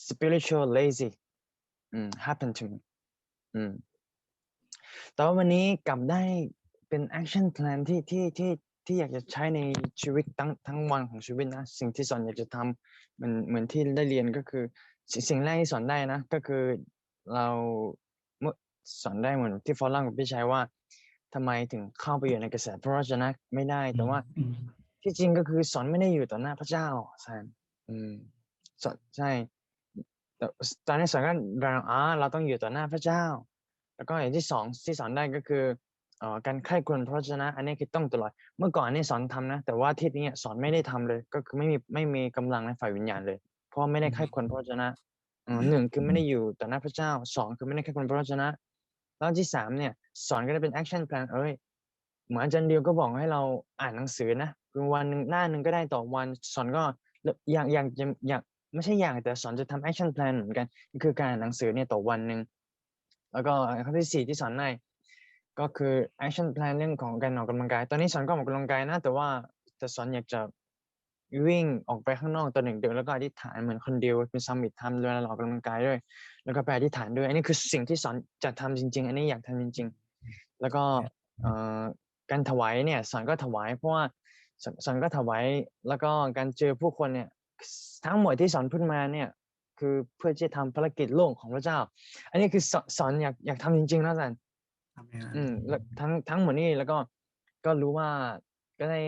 spiritual lazy อืม happen to me อืม แต่ว่าวันนี้กลับได้เป็น action plan ที่ที่ที่ที่อยากจะใช้ในชีวิตทั้งทั้งวันของชีวิตนะ สิ่งที่สอนอยากจะทำเหมือนเหมือนที่ได้เรียนก็คือสิ่งสิ่งแรกที่สอนได้นะ ก็คือเราเมื่อสอนได้เหมือนที่ฟอรัมกับพี่ชัยว่าทำไมถึงเข้าไปอยู่ในกระแสพระวจนะไม่ได้ แต่ว่าที่จริงก็คือสอนไม่ได้อยู่ต่อหน้าพระเจ้า ใช่ อืม สอน ใช่ แต่ตอนนี้สอนก็แบบอ่าเราต้องอยู่ต่อหน้าพระเจ้า แล้วก็อย่างที่สองที่สอนได้ก็คือเอ่อการใคร่ครวญพระวจนะ อันนี้คือต้องตลอด เมื่อก่อนนี่สอนทำนะ แต่ว่าอาทิตย์นี้สอนไม่ได้ทำเลย ก็คือไม่มีไม่มีกำลังในฝ่ายวิญญาณเลย เพราะว่าไม่ได้ใคร่ครวญพระวจนะ อืม หนึ่งคือไม่ได้อยู่ต่อหน้าพระเจ้า สองคือไม่ได้ใคร่ครวญพระวจนะ แล้วที่สามเนี่ย สอนก็ได้เป็น action plan เอ้ย เหมือนอาจารย์ดิวก็บอกให้เราอ่านหนังสือนะ คือวันหนึ่งหน้าหนึ่งก็ได้ต่อวัน สอนก็อยากอยากจะอยากไม่ใช่อยากแต่สอนจะทำ action plan เหมือนกัน ก็คือการอ่านหนังสือเนี่ยต่อวันหนึ่ง แล้วก็ข้อที่สี่ที่สอนได้ ก็คือ action plan เรื่องของการออกกำลังกาย ตอนนี้สอนก็ออกกำลังกายนะ แต่ว่าแต่สอนอยากจะวิ่งออกไปข้างนอกตอนดึกๆแล้วก็อธิษฐานเหมือนคนเดียว เป็น summit time เวลาเราออกกำลังกายด้วย แล้วก็ไปอธิษฐานด้วย อันนี้คือสิ่งที่สอนจะทำจริงๆ อันนี้อยากทำจริงๆ แล้วก็เอ่อการถวายเนี่ยสอนก็ถวาย เพราะว่าสอนสอนก็ถวาย แล้วก็การเจอผู้คนเนี่ย ทั้งหมดที่สอนพูดมาเนี่ย คือเพื่อที่จะทำภารกิจโลกของพระเจ้า อันนี้คือสอนสอนอยากอยากทำจริงๆนะอาจารย์ อืมแล้วทั้งทั้งหมดนี่แล้วก็ก็รู้ว่าก็ได้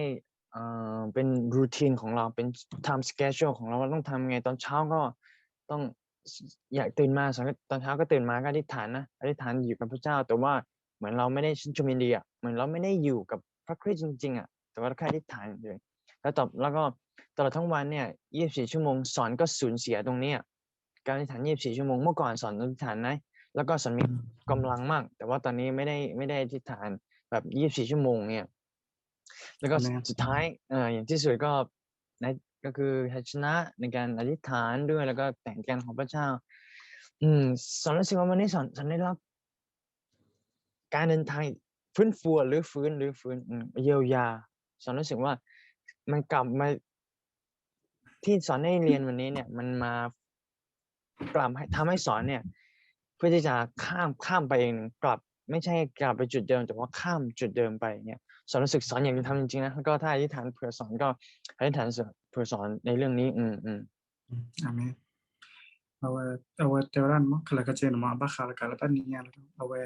เอ่อเป็น routine ของเราเป็น time schedule ของเราว่าต้องทำไงตอนเช้าก็ต้องอยากตื่นมาตอนเช้าก็ตื่นมาก็อธิษฐานนะอธิษฐานอยู่กับพระเจ้าแต่ว่าเหมือนเราไม่ได้ชื่นชมยินดีอ่ะเหมือนเราไม่ได้อยู่กับพระคริสต์จริงๆอ่ะแต่ว่าแค่อธิษฐานเลยแล้วต่อแล้วก็ตลอดทั้งวันเนี่ยยี่สิบสี่ชั่วโมงสอนก็สูญเสียตรงนี้อะ การอธิษฐานยี่สิบสี่ชั่วโมงเมื่อก่อนสอนอธิษฐานนะแล้วก็สอนมีกำลังมากแต่ว่าตอนนี้ไม่ได้ไม่ได้อธิษฐานแบบยี่สิบสี่ชั่วโมงเนี่ยแล้วก็สุดท้ายเอ่ออย่างที่สุดก็นะก็คือชัยชนะในการอธิษฐานด้วยแล้วก็แผนการของพระเจ้า อืมสอนรู้สึกว่าวันนี้สอนสอนได้รับการเดินทางฟื้นฟูหรือฟื้นหรือฟื้นอืมเยียวยาสอนรู้สึกว่ามันกลับมา ที่สอนให้เรียนวันนี้เนี่ยมันมากลับให้ทำให้สอนเนี่ยเพื่อที่จะข้ามข้ามไปเองกลับไม่ใช่กลับไปจุดเดิมแต่ว่าข้ามจุดเดิมไปเนี่ยสอนรู้สึกสอนอยากจะทำจริงๆนะแล้วก็ถ้าอธิษฐานเผื่อสอนก็อธิษฐานเผื่อสอนในเรื่องนี้อืมอืม อาမင် အဝဲ အဝဲတဲဝဲဒၣ်န့ၣ်မ့ၢ် ခဲလၢာ်ခဲဆ့န့ၣ်မ့ၢ် အဘၣ်ဃးလၢကလၢတၢ်နံၤညါလီၤ အဝဲ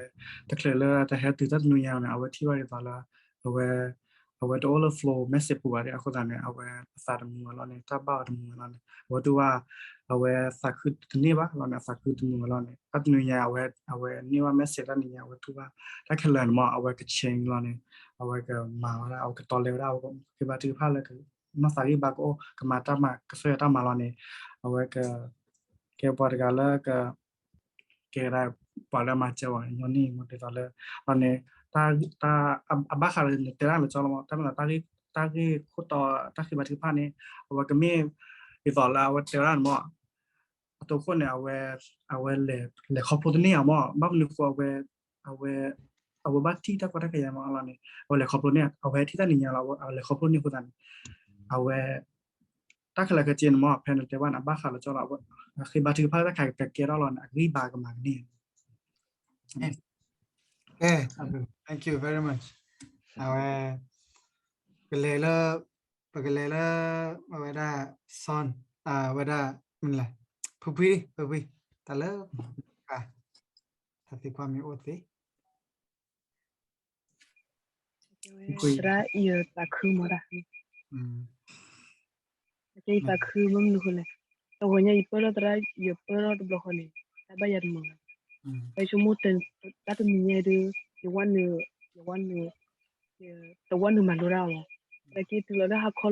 တချုးလၢတဟဲတုၤတၢ်တနံၤညါန့ၣ် အဝဲထံၣ်ဘၣ်ဒ်သိးလၢ အဝဲ အဝဲတအိၣ်လၢ flow message ပူၤဘၣ်ဒီး အဃိသတးန့ၣ် အဝဲအသးတမုာ်ဝဲလီၤန့ၣ် တၢ်ဘၣ်အီၤတမုာ်ဝဲလီၤန့ၣ် အဝဲတူၢ်ဘၣ် အဝဲသးခုတန့ၢ်ဘၣ်လီၤန့ၣ် အသးခုတမုာ်ဝဲလီၤန့ၣ် တၢ်တနံၤညါ အဝဲ အဝဲန့ၢ်ဘၣ် message တၢ်နံၤညါ အဝဲတူၢ်ဘၣ် တၢ်ခဲလၢာ်န့ၣ်မ့ၢ် အဝဲက change လီၤန့ၣ် အဝဲကမၤဝဲဒၣ် အဝဲကတီၤလဲၤဝဲဒၣ် အဝဲကဃ့ဘါထုကဖၣ်လၢက နီၢ်သးဂံၢ်ဘါကအိၣ် ကမၤတၢ်မၤ ကစၢ်ယွၤတၢ်မၤလီၤန့ၣ် အဝဲက ကဲပှၤတဂၤလၢက ကဲဒၣ်ပှၤလၢအမၤစၢၤပှၤကညီန့ၣ် ဒ်သိးလၢ အန့ၣ် တၢ် အဘၣ်ဃးလၢနတဲဒၣ်လၢကၠီလီၤမ့ၢ် တၢ်မ့ၢ်လၢ တၢ်ဂ့ၢ်ခိၣ်တီ တၢ်ဃ့ဘါထုကဖၣ်န့ၣ် အဝဲကမ့ၢ် ဒ်သိးလၢအဝဲတဲဒၣ်န့ၣ်မ့ၢ် အတိခိၣ်န့ၣ် အဝဲ အဝဲလဲၤခီဖျိတန့ၢ်အီၤမ့ၢ် ဘၣ်မနုၤဃိ အဝဲ အဝဲ အဝဲဘၣ်ထံၣ်တၢ်ကီတၢ်ခဲယါမ့ၢ်အလီၤန့ၣ် အဝဲလဲၤခီဖျိန့ၢ် အဝဲထံၣ်တၢ်နံၤညါလီၤ အဝဲလဲၤခီဖျိန့ၢ်အဃိသတးန့ၣ် အဝဲ တၢ်ခဲလၢာ်ခဲဆ့န့ၣ်မ့ၢ် ဖဲနတဲဘၣ်န့ၣ် အဘၣ်ဃးလၢကၠီလီၤ အဃ့ဘါထုကဖၣ်တၢ်ခါကကဲထီၣ်လီၤန့ၣ် အဂံၢ်ဘါကမၤကန့ၢ် ကဲ thank you very much အဝဲ ကလဲၤလၢ ပကလဲၤလၢ အဝဲဒၣ် son အဝဲဒၣ် မနုၤလဲၣ် ဖုဖှံ ဖုဖှံ တၢ်လၢ တၢ်သံကွၢ်မ့ၢ်အိၣ်သ့ သရၣ်ယသးခုမီၤဒၣ် အကဲယသးခုမ့ၢ်မနုၤဃိလဲၣ်, တဂီၤညါယပၢၢ်ထီၣ်သရၣ် ယပၢၢ်ထီၣ်တဘျီဃီန့ၣ် တၢ်ဘၣ်ယၤတမုာ်ဘၣ်, ပဆိကမိၣ်တၢ်တနံၤညါဒီး ယဝဲနုာ် ယဝဲနုာ် တဝဲနုာ်မၤလိတၢ်အီၤလီၤ, သနာ်က့တုၤလီၤလၢဟါခီလီၤ ယမ့ၢ်ပၢၢ်ထီၣ်ခံန့ၣ်တခီဝဲန့ၣ်ဝဲတဲ, ယမ့ၢ်တဝဲနုာ်ဘၣ်ဒီး တၢ်သိၣ်လိတခါ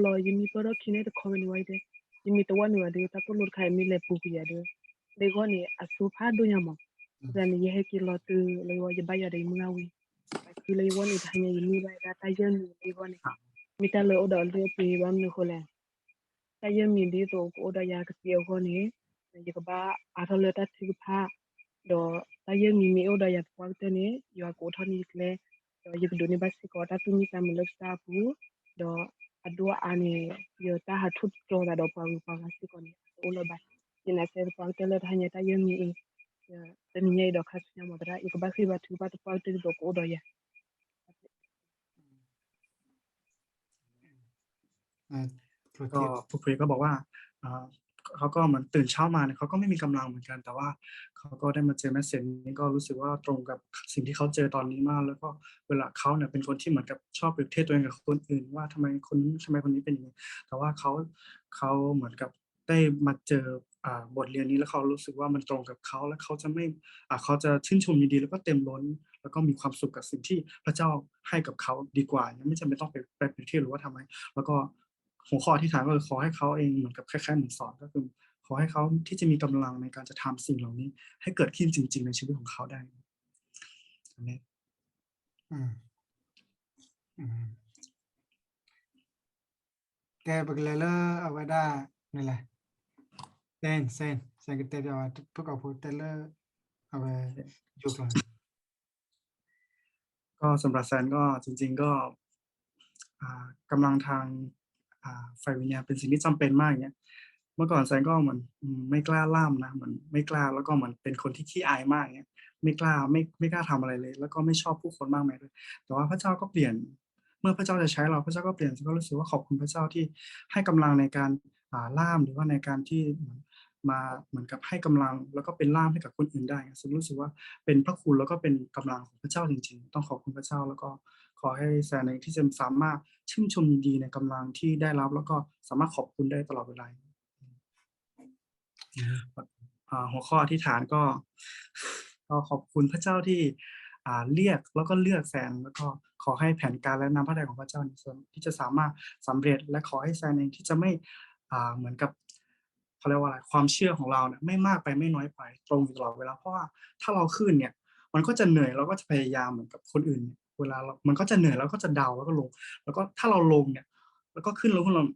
အံၤမ့ၢ်လဲၤပူၤကွံာ်ယၤဒီး လၢယဂီၢ်န့ၣ် အစိဖးဒိၣ်ညါမး, သတးန့ၣ် ယဟဲက့ၤလီၤတုၤလၢယဂီၢ် ယဘၣ်ယၤဒီးယမုၢ်ဂၢ်ဝံၤ, တုၤလၢယဂီၢ်န့ၣ် တဟါညါယမ့ၢ်ဘၣ်ယၤဒၣ်တၢ်ယဲၢ်မံၤလၢယဂီၢ်န့ၣ်, မ့ၢ်တၢ်လၢအိၣ်ဒီးအလုၢ်အပှ့ၤဘၣ်မနုၤဃိလဲၣ် တၢ်ယဲၢ်မံၤဒ်သိးကအိၣ်ဒီးယၤကသ့အဂီၢ်န့ၣ်, ယကဘၣ်အါထီၣ်လၢတၢ်ထုကဖၣ်, ဒီးတၢ်ယဲၢ်မံၤမ့ၢ်အိၣ်ဒီးယၤသပှၢ်ကတၢၢ်န့ၣ် ယွၤကအိးထီၣ်န့ၢ်ယကျဲ, ဒီးယကဒိးန့ၢ်ဘၣ်စ့ၢ်ကီးတၢ်သူၣ်မံသးမုာ်လၢကစၢ်အပူၤ, ဒီးအဒိၣ်အအါန့ၣ် ယတၢ်ဟးထီၣ်တြီသးဒီးပှၤဂုၤပှၤဂၤစ့ၢ်ကီးန့ၣ် အအိၣ်လၢၤဘၣ်, ယနာ်စ့ၢ်သပှၢ်ကတၢၢ်လၢတဟါညါတၢ်ယဲၢ်မံၤအံၤ, တနံၤညါအံၤဒီးခါဆူညါမးသရၣ် ယကဘၣ်ဃ့ဘါထုကဖၣ်သပှၢ်ကတၢၢ်ဒ်သိးကအိၣ်ဒီးယၤ ก็ผู้คุยก็บอกว่าอ่าเขาก็เหมือนตื่นเช้ามาเนี่ยเขาก็ไม่มีกำลังเหมือนกันแต่ว่าเขาก็ได้มาเจอ message นี้ก็รู้สึกว่าตรงกับสิ่งที่เขาเจอตอนนี้มากแล้วก็เวลาเขาเนี่ยเป็นคนที่เหมือนกับชอบเปรียบเทียบตัวเองกับคนอื่นว่าทำไมคนนี้ทำไมคนนี้เป็นอย่างนี้แต่ว่าเขาเขาเหมือนกับได้มาเจออ่าบทเรียนนี้แล้วเขารู้สึกว่ามันตรงกับเขาแล้วเขาจะไม่อ่าเขาจะชื่นชมยินดีแล้วก็เต็มล้นแล้วก็มีความสุขกับสิ่งที่พระเจ้าให้กับเขาดีกว่ายังไม่จำเป็นต้องไปไปเปรียบเทียบหรือว่าทำไมแล้วก็ หัวข้ออธิษฐานก็คือขอให้เขาเองเหมือนกับคล้ายๆเหมือนสอนก็คือขอให้เขาที่จะมีกำลังในการจะทำสิ่งเหล่านี้ให้เกิดขึ้นจริงๆในชีวิตของเขาได้อันนี้ ကဲ ပကလဲၤလၢအဝဲဒၣ် မနုၤလဲၣ် စဲၣ် စဲၣ် စဲၣ်ကတဲပျီဝဲ ဖုၣ်ကိာ်ဖိတဲလၢ အဝဲ ယိၤကျိာ် ก็สำหรับแซนก็จริงๆก็อ่ากำลังทางอ่าฝ่ายวิญญาณเป็นสิ่งที่จำเป็นมากอย่างเงี้ยเมื่อก่อนแซนก็เหมือนอืมไม่กล้าล่ามนะเหมือนไม่กล้าแล้วก็เหมือนเป็นคนที่ขี้อายมากอย่างเงี้ยไม่กล้าไม่ไม่กล้าทำอะไรเลยแล้วก็ไม่ชอบผู้คนมากมายด้วยแต่ว่าพระเจ้าก็เปลี่ยนเมื่อพระเจ้าจะใช้เราพระเจ้าก็เปลี่ยนแซนก็รู้สึกว่าขอบคุณพระเจ้าที่ให้กำลังในการอ่าล่ามหรือว่าในการที่เหมือน มาเหมือนกับให้กำลังแล้วก็เป็นล่ามให้กับคนอื่นได้ ซึ่งรู้สึกว่าเป็นพระคุณแล้วก็เป็นกำลังของพระเจ้าจริงๆ ต้องขอบคุณพระเจ้า แล้วก็ขอให้แซนเองที่จะสามารถชื่นชมยินดีในกำลังที่ได้รับ แล้วก็สามารถขอบคุณได้ตลอดเวลา อ่าหัวข้ออธิษฐานก็ ก็ขอบคุณพระเจ้าที่ อ่า เรียกแล้วก็เลือกแซน แล้วก็ขอให้แผนการและน้ำพระทัยของพระเจ้าในส่วนที่จะสามารถสำเร็จ และขอให้แซนเองที่จะไม่ อ่า เหมือนกับ เขาเรียกว่าอะไร ความเชื่อของเราเนี่ยไม่มากไปไม่น้อยไป ตรงอยู่ตลอดเวลา เพราะว่าถ้าเราขึ้นเนี่ย มันก็จะเหนื่อย เราก็จะพยายามเหมือนกับคนอื่นเนี่ย เวลาเรา มันก็จะเหนื่อย เราก็จะดาวน์ แล้วก็ลง แล้วก็ถ้าเราลงเนี่ย แล้วก็ขึ้นลง ขึ้นลง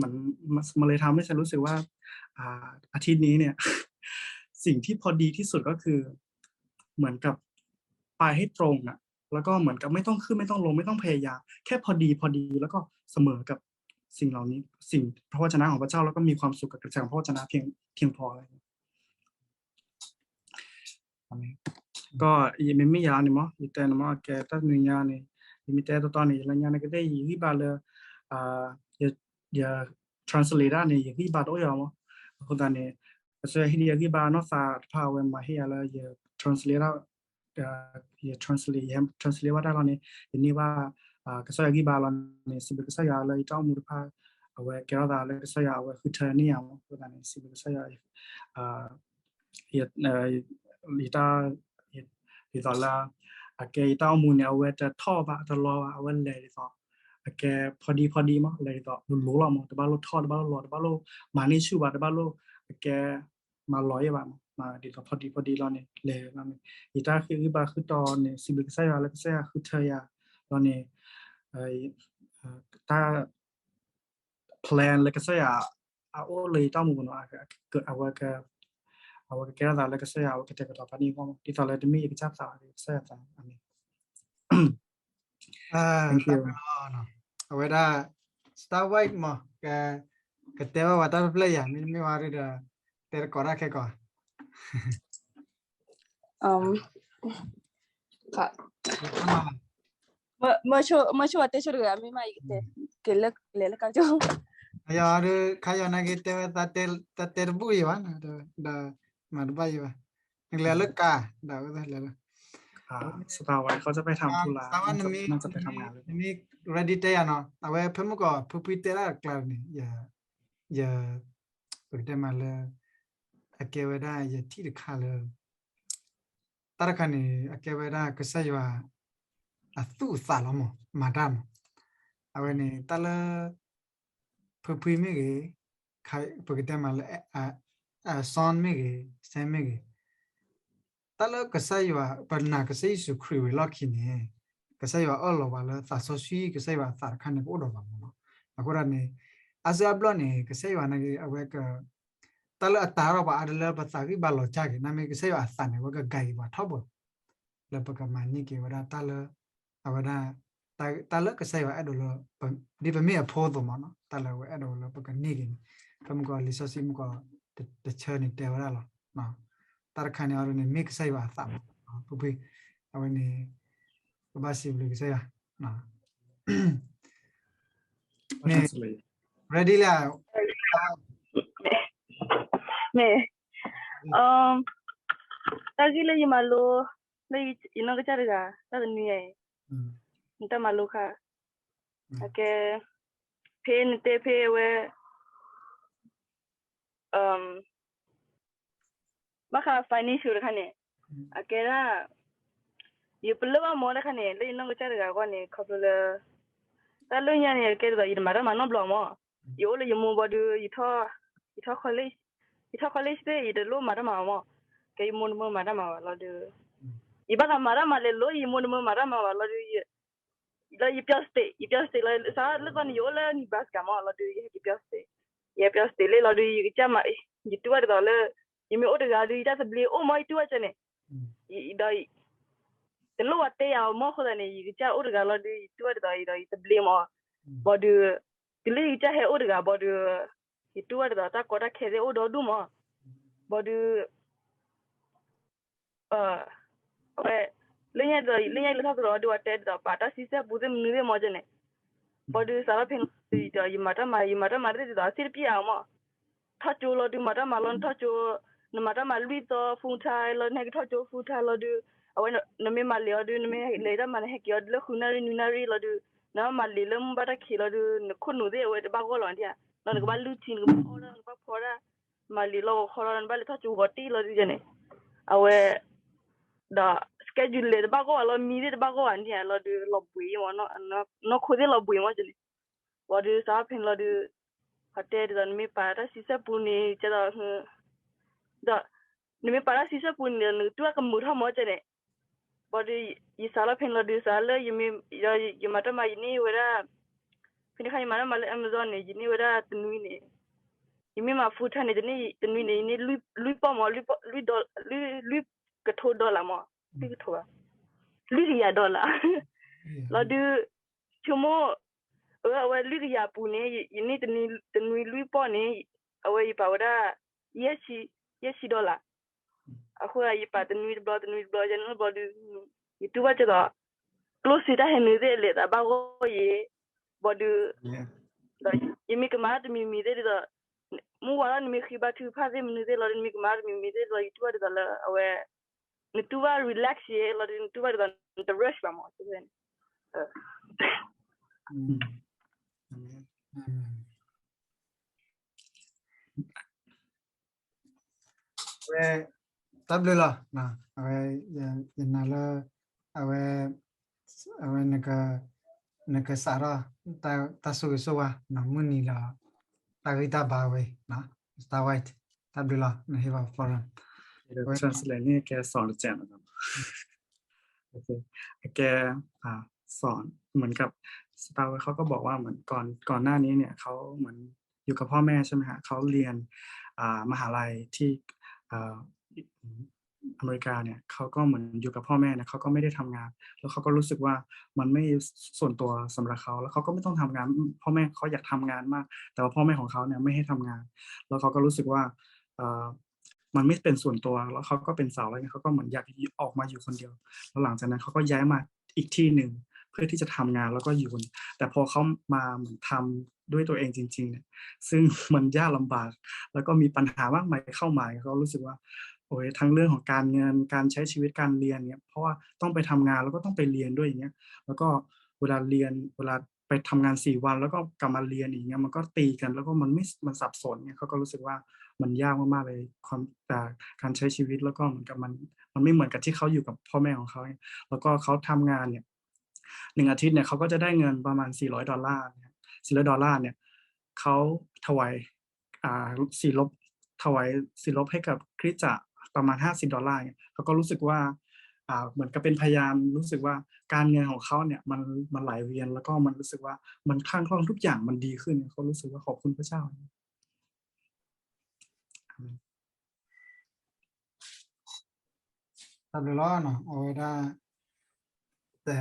มัน มัน มันเลยทำให้แซนรู้สึกว่า อ่า อาทิตย์นี้เนี่ย สิ่งที่พอดีที่สุดก็คือ เหมือนกับไปให้ตรงอะ แล้วก็เหมือนกับไม่ต้องขึ้น ไม่ต้องลง ไม่ต้องพยายาม แค่พอดี พอดี แล้วก็เสมอกับสิ่งเหล่านี้ สิ่งพระวจนะของพระเจ้า แล้วก็มีความสุขกับกระแสของพระวจนะเพียง เพียงพอแล้ว ก็ ယမ့မ့ၢ်ယၤန့ၣ်မ့ၢ် ယတဲန့ၣ်မ့ၢ် ကဲ တၢ်နံၤညါန့ၣ် ယမ့ၢ်တဲတီတီန့ၣ် ယလၢညါန့ၣ်ကသ့ၣ် ယဂံၢ်ဘါလၢ ယ translate ဒၣ်န့ၣ် ယဂံၢ်ဘါတအိၣ်ယၤမ့ၢ် အဃိသတးန့ၣ် ကစၢ်ယွၤဟ့ၣ်ဒံးယဂံၢ်ဘါနီၢ်သးတဖၣ် အဝဲမၤဟ့ၣ်ယၤလၢယ translate ဒၣ် ယ translate ယ translate ဘၣ်တၢ်လီၤန့ၣ် ယန့ၢ်ဘၣ် ကစၢ်ယွၤဂံၢ်ဘါလီၤန့ၣ် စံးဘျုးကစၢ်ယွၤလၢယတၢ်အိၣ်မူတဖၣ် အဝဲကဲထီၣ်သးလၢကစၢ်ယွၤ အဝဲဃုထၢန့ၢ်ယၤမ့ၢ် အဃိသတးန့ၣ် စံးဘျုးကစၢ်ယွၤ ယ ယတၢ် ဒ်သိးလၢ အကဲယတၢ်အိၣ်မူန့ၣ် အဝဲတထီၣ်ဘၣ်တလီၤဘၣ် အဝဲလဲၤဒ်သိး အကဲဖီဒံဖီဒံမ့ၢ် လဲၤဒ်သိးလိၤလိၤလီၤမ့ၢ် တဘၣ်လိၣ်ထီၣ် တဘၣ်လိၣ်လီၤ တဘၣ်လိၣ်မၤန့ၢ်ဆူၣ်ဘၣ် တဘၣ်လိၣ် အကဲ မၤလီၤယဲၢ်ဘၣ်မ့ၢ် ဒ်သိးဖီဒံဖီဒံလီၤန့ၣ် လဲၤလီၤန့ၣ် ယတၢ်ဃ့ဂံၢ်ဘါဃုတီၤန့ၣ် စံးဘျုးကစၢ်ယွၤလၢကစၢ်ယွၤဃုထၢယၤ လီၤန့ၣ် တၢ် plan လၢကစၢ်ယွၤ အအိၣ်လၢယတၢ်အိၣ်မူပူၤန့ၣ် အဝဲ အဝဲကကဲထီၣ်သးလၢကစၢ်ယွၤ အဝဲကတဲာ်ကတီၤဖးန့ၢ်အဂီၢ်မ့ၢ် ဒ်သိးလၢတမ့ၢ်ယကစၢ်သး ကစၢ်ယွၤသး အၤမ့ၣ် အဝဲဒၣ် Star White မ့ၢ် က ကတဲဘၣ်ဝဲတၢ်တဖျၢၣ်ယၤ မ့တမ့ၢ်ဝဲဒီး တဲတကိးတၢ်ခဲကိး မၢဆိဝဲတဲဆိတဂၤ မ့ၢ်မး ယကတဲ ကလဲၤလၢကါကၠိ ယၤဒီး ခါယၤနာ်က့တဲဝဲ တၢ်တဲတဘူၣ်ယၤဘၣ် ဒီး မၤတဘᣣ်ယၤဘၣ် နကလဲၤလၢကါ ဒီးဝဲလဲၤလၢ Star White က မ့ၢ် ready တဲယၤနီၤ အဝဲဖဲမုၢ်ကီး ဖုဖုတဲဒၣ်အကျါန့ၣ် ယ ပကတဲမးလၢ အကဲဝဲဒၣ်ယထံၣ်တခါလၢ တၢ်တခါန့ၣ် အကဲဝဲဒၣ်ကစၢ်ယွၤ အသူၣ်အသးလီၤမး မၤတၢ်မး အဝဲန့ၣ် တၢ်လၢ ဖုဖုမ့ၢ်ဂ့ၤ ပကတဲမးလၢ Son မ့ၢ်ဂ့ၤ Sam မ့ၢ်ဂ့ၤ တၢ်လၢကစၢ်ယွၤ ပနာ်ကစၢ်ယ့ၣ်ၡူးခရံာ်ဝံၤလီၢ်ခံန့ၣ် ကစၢ်ယွၤအၢၣ်လီၤပှၤလၢသးစီဆှံ ကစၢ်ယွၤအသးတခါန့ၣ်ကအိၣ်ဒီးပှၤမးနီၤ အဃိဒၣ်န့ၣ် အါစုအါဘျီန့ၣ် ကစၢ်ယွၤနာ်က့ အဝဲက တၢ်လၢအတၢ်ထီၣ်ပှၤအါတလၢပသးဂံၢ်ဘါလီၤကၢ်က့ၤ နာ်မ့ၢ်ကစၢ်ယွၤအသးန့ၣ် အဝဲက guide က့ၤပှၤထီဘိ လၢပကမၤန့ၢ်က့ၤဝဲဒၣ်တၢ်လၢ အဝဲဒၣ် တၢ်လၢကစၢ်ယွၤအဲၣ်ဒိးလၢ ဒ်ပမ့ၢ်အဖိအသိးမးနီၤ တၢ်လၢအဝဲအဲၣ်ဒိးလၢပကန့ၢ်က့ၤန့ၣ် ဖဲမုၢ်ကီးလံာ်စီဆှံမုၢ်ကီး တဆၢန့ၣ်တဲဝဲဒၣ်လီၤ တၢ်တခါန့ၣ်အီၤဒ်န့ၣ် မ့ၢ်ကစၢ်ယွၤအသးမး ဖုဖု အဝဲန့ၣ် ပဘၣ်စံးဘျုးကစၢ်ယွၤ မ့ၢ် ready လံ မ့ၢ် တၢ်ဂ့ၢ်လၢယမၤလိ လၢယနီၢ်ကစၢ်တဂၤ တၢ်တနွံအံၤ နတၢ်မၤလိခါ အကဲ ဖဲနတဲဖဲအဝဲ ဘၣ်ဃး financial တခါန့ၣ် အကဲဒၣ် ယပလၢၢ်ဘၣ်မ့ၢ်တခါန့ၣ် လၢယနီၢ်ကစၢ်တဂၤအဂီၢ်န့ၣ် ခီဖျိလၢ တၢ်လၢညါန့ၣ် အကဲဒ်သိး ယတမၤတၢ်မၤနီတဘျီမး ယအိၣ်လၢယမိၢ်ဘၣ်ဒီး ယထီၣ် ယထီၣ် college သ့ၣ် ယတလိၣ်မၤတၢ်မၤဘၣ်မး ကဲယမိၢ်တမၢမၤတၢ်မၤဘၣ်လီၤဒီး ယဘၣ်သးမၤတၢ်မၤလဲၤလိၤ ယမိၢ်တမၢမၤတၢ်မၤဘၣ်လီၤဒီး လၢယပျီ state ယပျီ state လၢ စးလၢကီၢ်န့ၣ် ယအိၣ်လၢ Nebraska မး လီၤဒီး ယဟဲက့ၤပျီ state ယဟဲပျီ state လံလီၤဒီး ယကစၢ်မၤ ယတူၢ်ဘၣ်ဒ်သိးလၢ ယမ့ၢ်အိၣ်တဂၤဒီး ယတၢ်သဘျ့အိၣ်မး ယတူၢ်ဘၣ်ကဲန့ၣ် ဒီး တလိၣ်ဝဲတဲယၤမးအဃိသတးန့ၣ် ယကစၢ်အိၣ်တဂၤလီၤဒီး ယတူၢ်ဘၣ်ဒ်သိး ဒီးယသဘျ့မး ဘၣ်ဒီး တုၤလၢယကစၢ်ဟဲအိၣ်တဂၤဘၣ်ဒီး ယတူၢ်ဘၣ်ဒ်သိး တၢ်ကီတၢ်ခဲသ့ၣ်အိၣ်ဒီဒူၣ်မး ဘၣ်ဒီး အဝဲ လၢညါဒ်သိး လၢညါလၢထီၣ်သရီးဒီး ဝဲတဲဒ်သိး ပာ်တၢ်ဆံဆဲၣ်ပူၤသ့ၣ်မနုၤသ့ၣ်မးကဲန့ၣ် ဘၣ်ဒီးစးထီၣ်ဖဲန့ၣ်ဒီး ယမၤတၢ်မၤ ယမၤတၢ်မၤသ့ၣ်ဒ်သိး အသ့ၣ်တပျၢ်အါမး ထီၣ်ကၠိလီၤဒုး မၤတၢ်မၤလီၤ နထီၣ်ကၠိ, နမၤတၢ်မၤလွံၢ်သီ full time လီၤ နဟဲက့ၤထီၣ်ကၠိ full time လီၤဒုး, အဝဲနမ့ၢ်မၤလံာ်အီၤဒုး နမ့ၢ်လဲၤတၢ်မၤ နဟဲက့ၤအီၤဒုးလၢဃုနၣ်ရံၣ်နွံနၣ်ရံၣ်လီၤဒုး, နမၤလံာ်လၢမုၢ်ဘၣ်တၢ်ခံးလီၤဒုး နခိၣ်နူာ်သ့ၣ်အဝဲတဘၣ်ဂီၢ်လီၤဒ်ဧါ, လီၤနကဘၣ်လုၢ်ထံ နကဘၣ်အီၣ်တၢ် နကဘၣ်ဖီတၢ်, မၤလံာ်လီၤဂီၤခီလီၤ နဘၣ်လဲၤထီၣ်ကၠိဂီၤတံၢ်လီၤဒုးန့ၣ်, အဝဲ ဒီး schedule လဲၤတဘၣ်ဂီၢ်ဘၣ်လီၤ မံသ့ၣ်တဘၣ်ဂီၢ်ဘၣ်န့ၣ်လီၤဒုး လီၤဘှံးမး, နီၢ်ခိသ့ၣ်လီၤဘှံးမးန့ၣ်, ဝံၤဒုးစးဖဲန့ၣ်လီၤဒုး, ဟီတဲဒ်သိး နမ့ၢ်ပာ်တၢ်ဆံဆဲပူန့ၣ် ကဲသိး ဒီး နမ့ၢ်ပာ်တၢ်ဆံဆဲပူန့ၣ်ဒီး နကတူၢ်ဘၣ်ကမုာ်ထီၣ်မးကဲန့ၣ်, ဘၣ်ဒီး ယစးလီၤဖဲန့ၣ်လီၤဒုး စးလၢယမၤတၢ်မၤ ယန့ၢ်ဝဲဒၣ်, ဖဲန့ၣ်ခါယမၤတၢ်မၤလၢ Amazon န့ၣ် ယန့ၢ်ဝဲဒၣ်တနွံန့ၣ်, ယမ့ၢ်မၤ full time န့ၣ် တနွံန့ၣ် ယန့ၢ်လွံၢ်ပီၢ်မး, လွံၢ်ပီၢ် လွံၢ် လွံၢ်ကထိ dollar မး, လွံၢ်ကထိဘၣ်, လွံၢ်ကယၤ dollar လီၤဒုး, ဆိကမိၣ် အဝဲ အဝဲလွံၢ်ကယၤပူၤန့ၣ် ယန့ၢ်တနွံလွံၢ်ပီၢ်န့ၣ်, အဝဲယပာ်ဝဲဒၣ် ယဲၢ်ဆံ dollar, အဃိယပာ်တနွံတဘျီ တနွံတဘျီ ယန့ၢ်ဘျီဒုး, ယတူၢ်ဘၣ်ကဲသိး ကျိၣ်စ့တၢ်ဟဲနုာ်သ့ၣ်လဲၤသးဘၣ်ဂီၢ်ယဲ, ဘၣ်ဒုး, ဒီးယမ့ၢ်ကမၤတမံၤမံၤသ့ၣ်ဒ်သိး, မုၢ်ဝါထီၣ်နမ့ၢ်ဃ့ဘါထုကဖၣ်သ့ၣ်မနုၤသ့ၣ်လီၤဒုး နမ့ၢ်ကမၤတမံၤမံၤသ့ၣ်ဒ်သိး ယတူၢ်ဘၣ်ဒ်သိးလၢအဝဲ နတူၢ်ဘၣ် relax ယဲလီၤဒုး နတူၢ်ဘၣ်ဒ်သိး နတ rush ဘၣ်မး, ဝဲ တၢ်ဘျုးလီၤ, အဝဲ ယနာ်လၢ အဝဲ အဝဲ နကစးထီၣ် တၢ်ဆိၣ်ဂ့ၤဆိၣ်ဝါ မုၢ်နံၤလီၤ တၢ်ဂံၢ်တၢ်ဘါဝဲ Star White တၢ်ဘျုးလီၤ နဟ့ၣ်ပှၤ forum ဝဲ translate န့ၣ် ကဲစီၤတကဲးနီၤ โอเค အကဲ สอน เหมือนกับ Star White เขาก็บอกว่าเหมือนก่อนก่อนหน้านี้เนี่ยเขาเหมือนอยู่กับพ่อแม่ใช่ไหมฮะ เขาเรียนอ่ามหาลัยที่อ่าอเมริกาเนี่ยเขาก็เหมือนอยู่กับพ่อแม่นะเขาก็ไม่ได้ทำงาน แล้วเขาก็รู้สึกว่ามันไม่ส่วนตัวสำหรับเขา แล้วเขาก็ไม่ต้องทำงาน พ่อแม่เขาอยากทำงานมาก แต่ว่าพ่อแม่ของเขาเนี่ยไม่ให้ทำงาน แล้วเขาก็รู้สึกว่าเอ่อมันไม่เป็นส่วนตัว แล้วเขาก็เป็นสาวอะไรเงี้ยเขาก็เหมือนอยากออกมาอยู่คนเดียว แล้วหลังจากนั้นเขาก็ย้ายมาอีกที่หนึ่งเพื่อที่จะทำงานแล้วก็อยู่คนเดียว แต่พอเขามาเหมือนทำด้วยตัวเองจริงๆเนี่ย ซึ่งมันยากลำบาก แล้วก็มีปัญหามากมายเข้ามา เขารู้สึกว่า โอ้ย ทั้งเรื่องของการเงิน การใช้ชีวิต การเรียนเนี่ย เพราะว่าต้องไปทำงาน แล้วก็ต้องไปเรียนด้วยอย่างเงี้ย แล้วก็เวลาเรียน เวลาไปทำงานสี่วัน แล้วก็กลับมาเรียนอย่างเงี้ย มันก็ตีกัน แล้วก็มันไม่ มันสับสนเนี่ย เขาก็รู้สึกว่ามันยากมากๆเลย ความ อ่า การใช้ชีวิต แล้วก็เหมือนกับมัน มันไม่เหมือนกับที่เขาอยู่กับพ่อแม่ของเขาเนี่ย แล้วก็เขาทำงานเนี่ย หนึ่งอาทิตย์เนี่ย เขาก็จะได้เงินประมาณสี่ร้อยดอลลาร์เนี่ย สี่ร้อยดอลลาร์เนี่ย เขาถวาย อ่า สี่ลบ ถวายสี่ลบให้กับคริสตจักรประมาณห้าสิบดอลลาร์เนี่ย เขาก็รู้สึกว่า อ่า เหมือนกับเป็นพยาน รู้สึกว่าการเงินของเขาเนี่ย มัน มันไหลเวียน แล้วก็มันรู้สึกว่ามันคล่องๆ ทุกอย่างมันดีขึ้น เขารู้สึกว่าขอบคุณพระเจ้า อาเมน တၢ်ဘျုးလီၤနီၤ အဝဲဒၣ် တဲ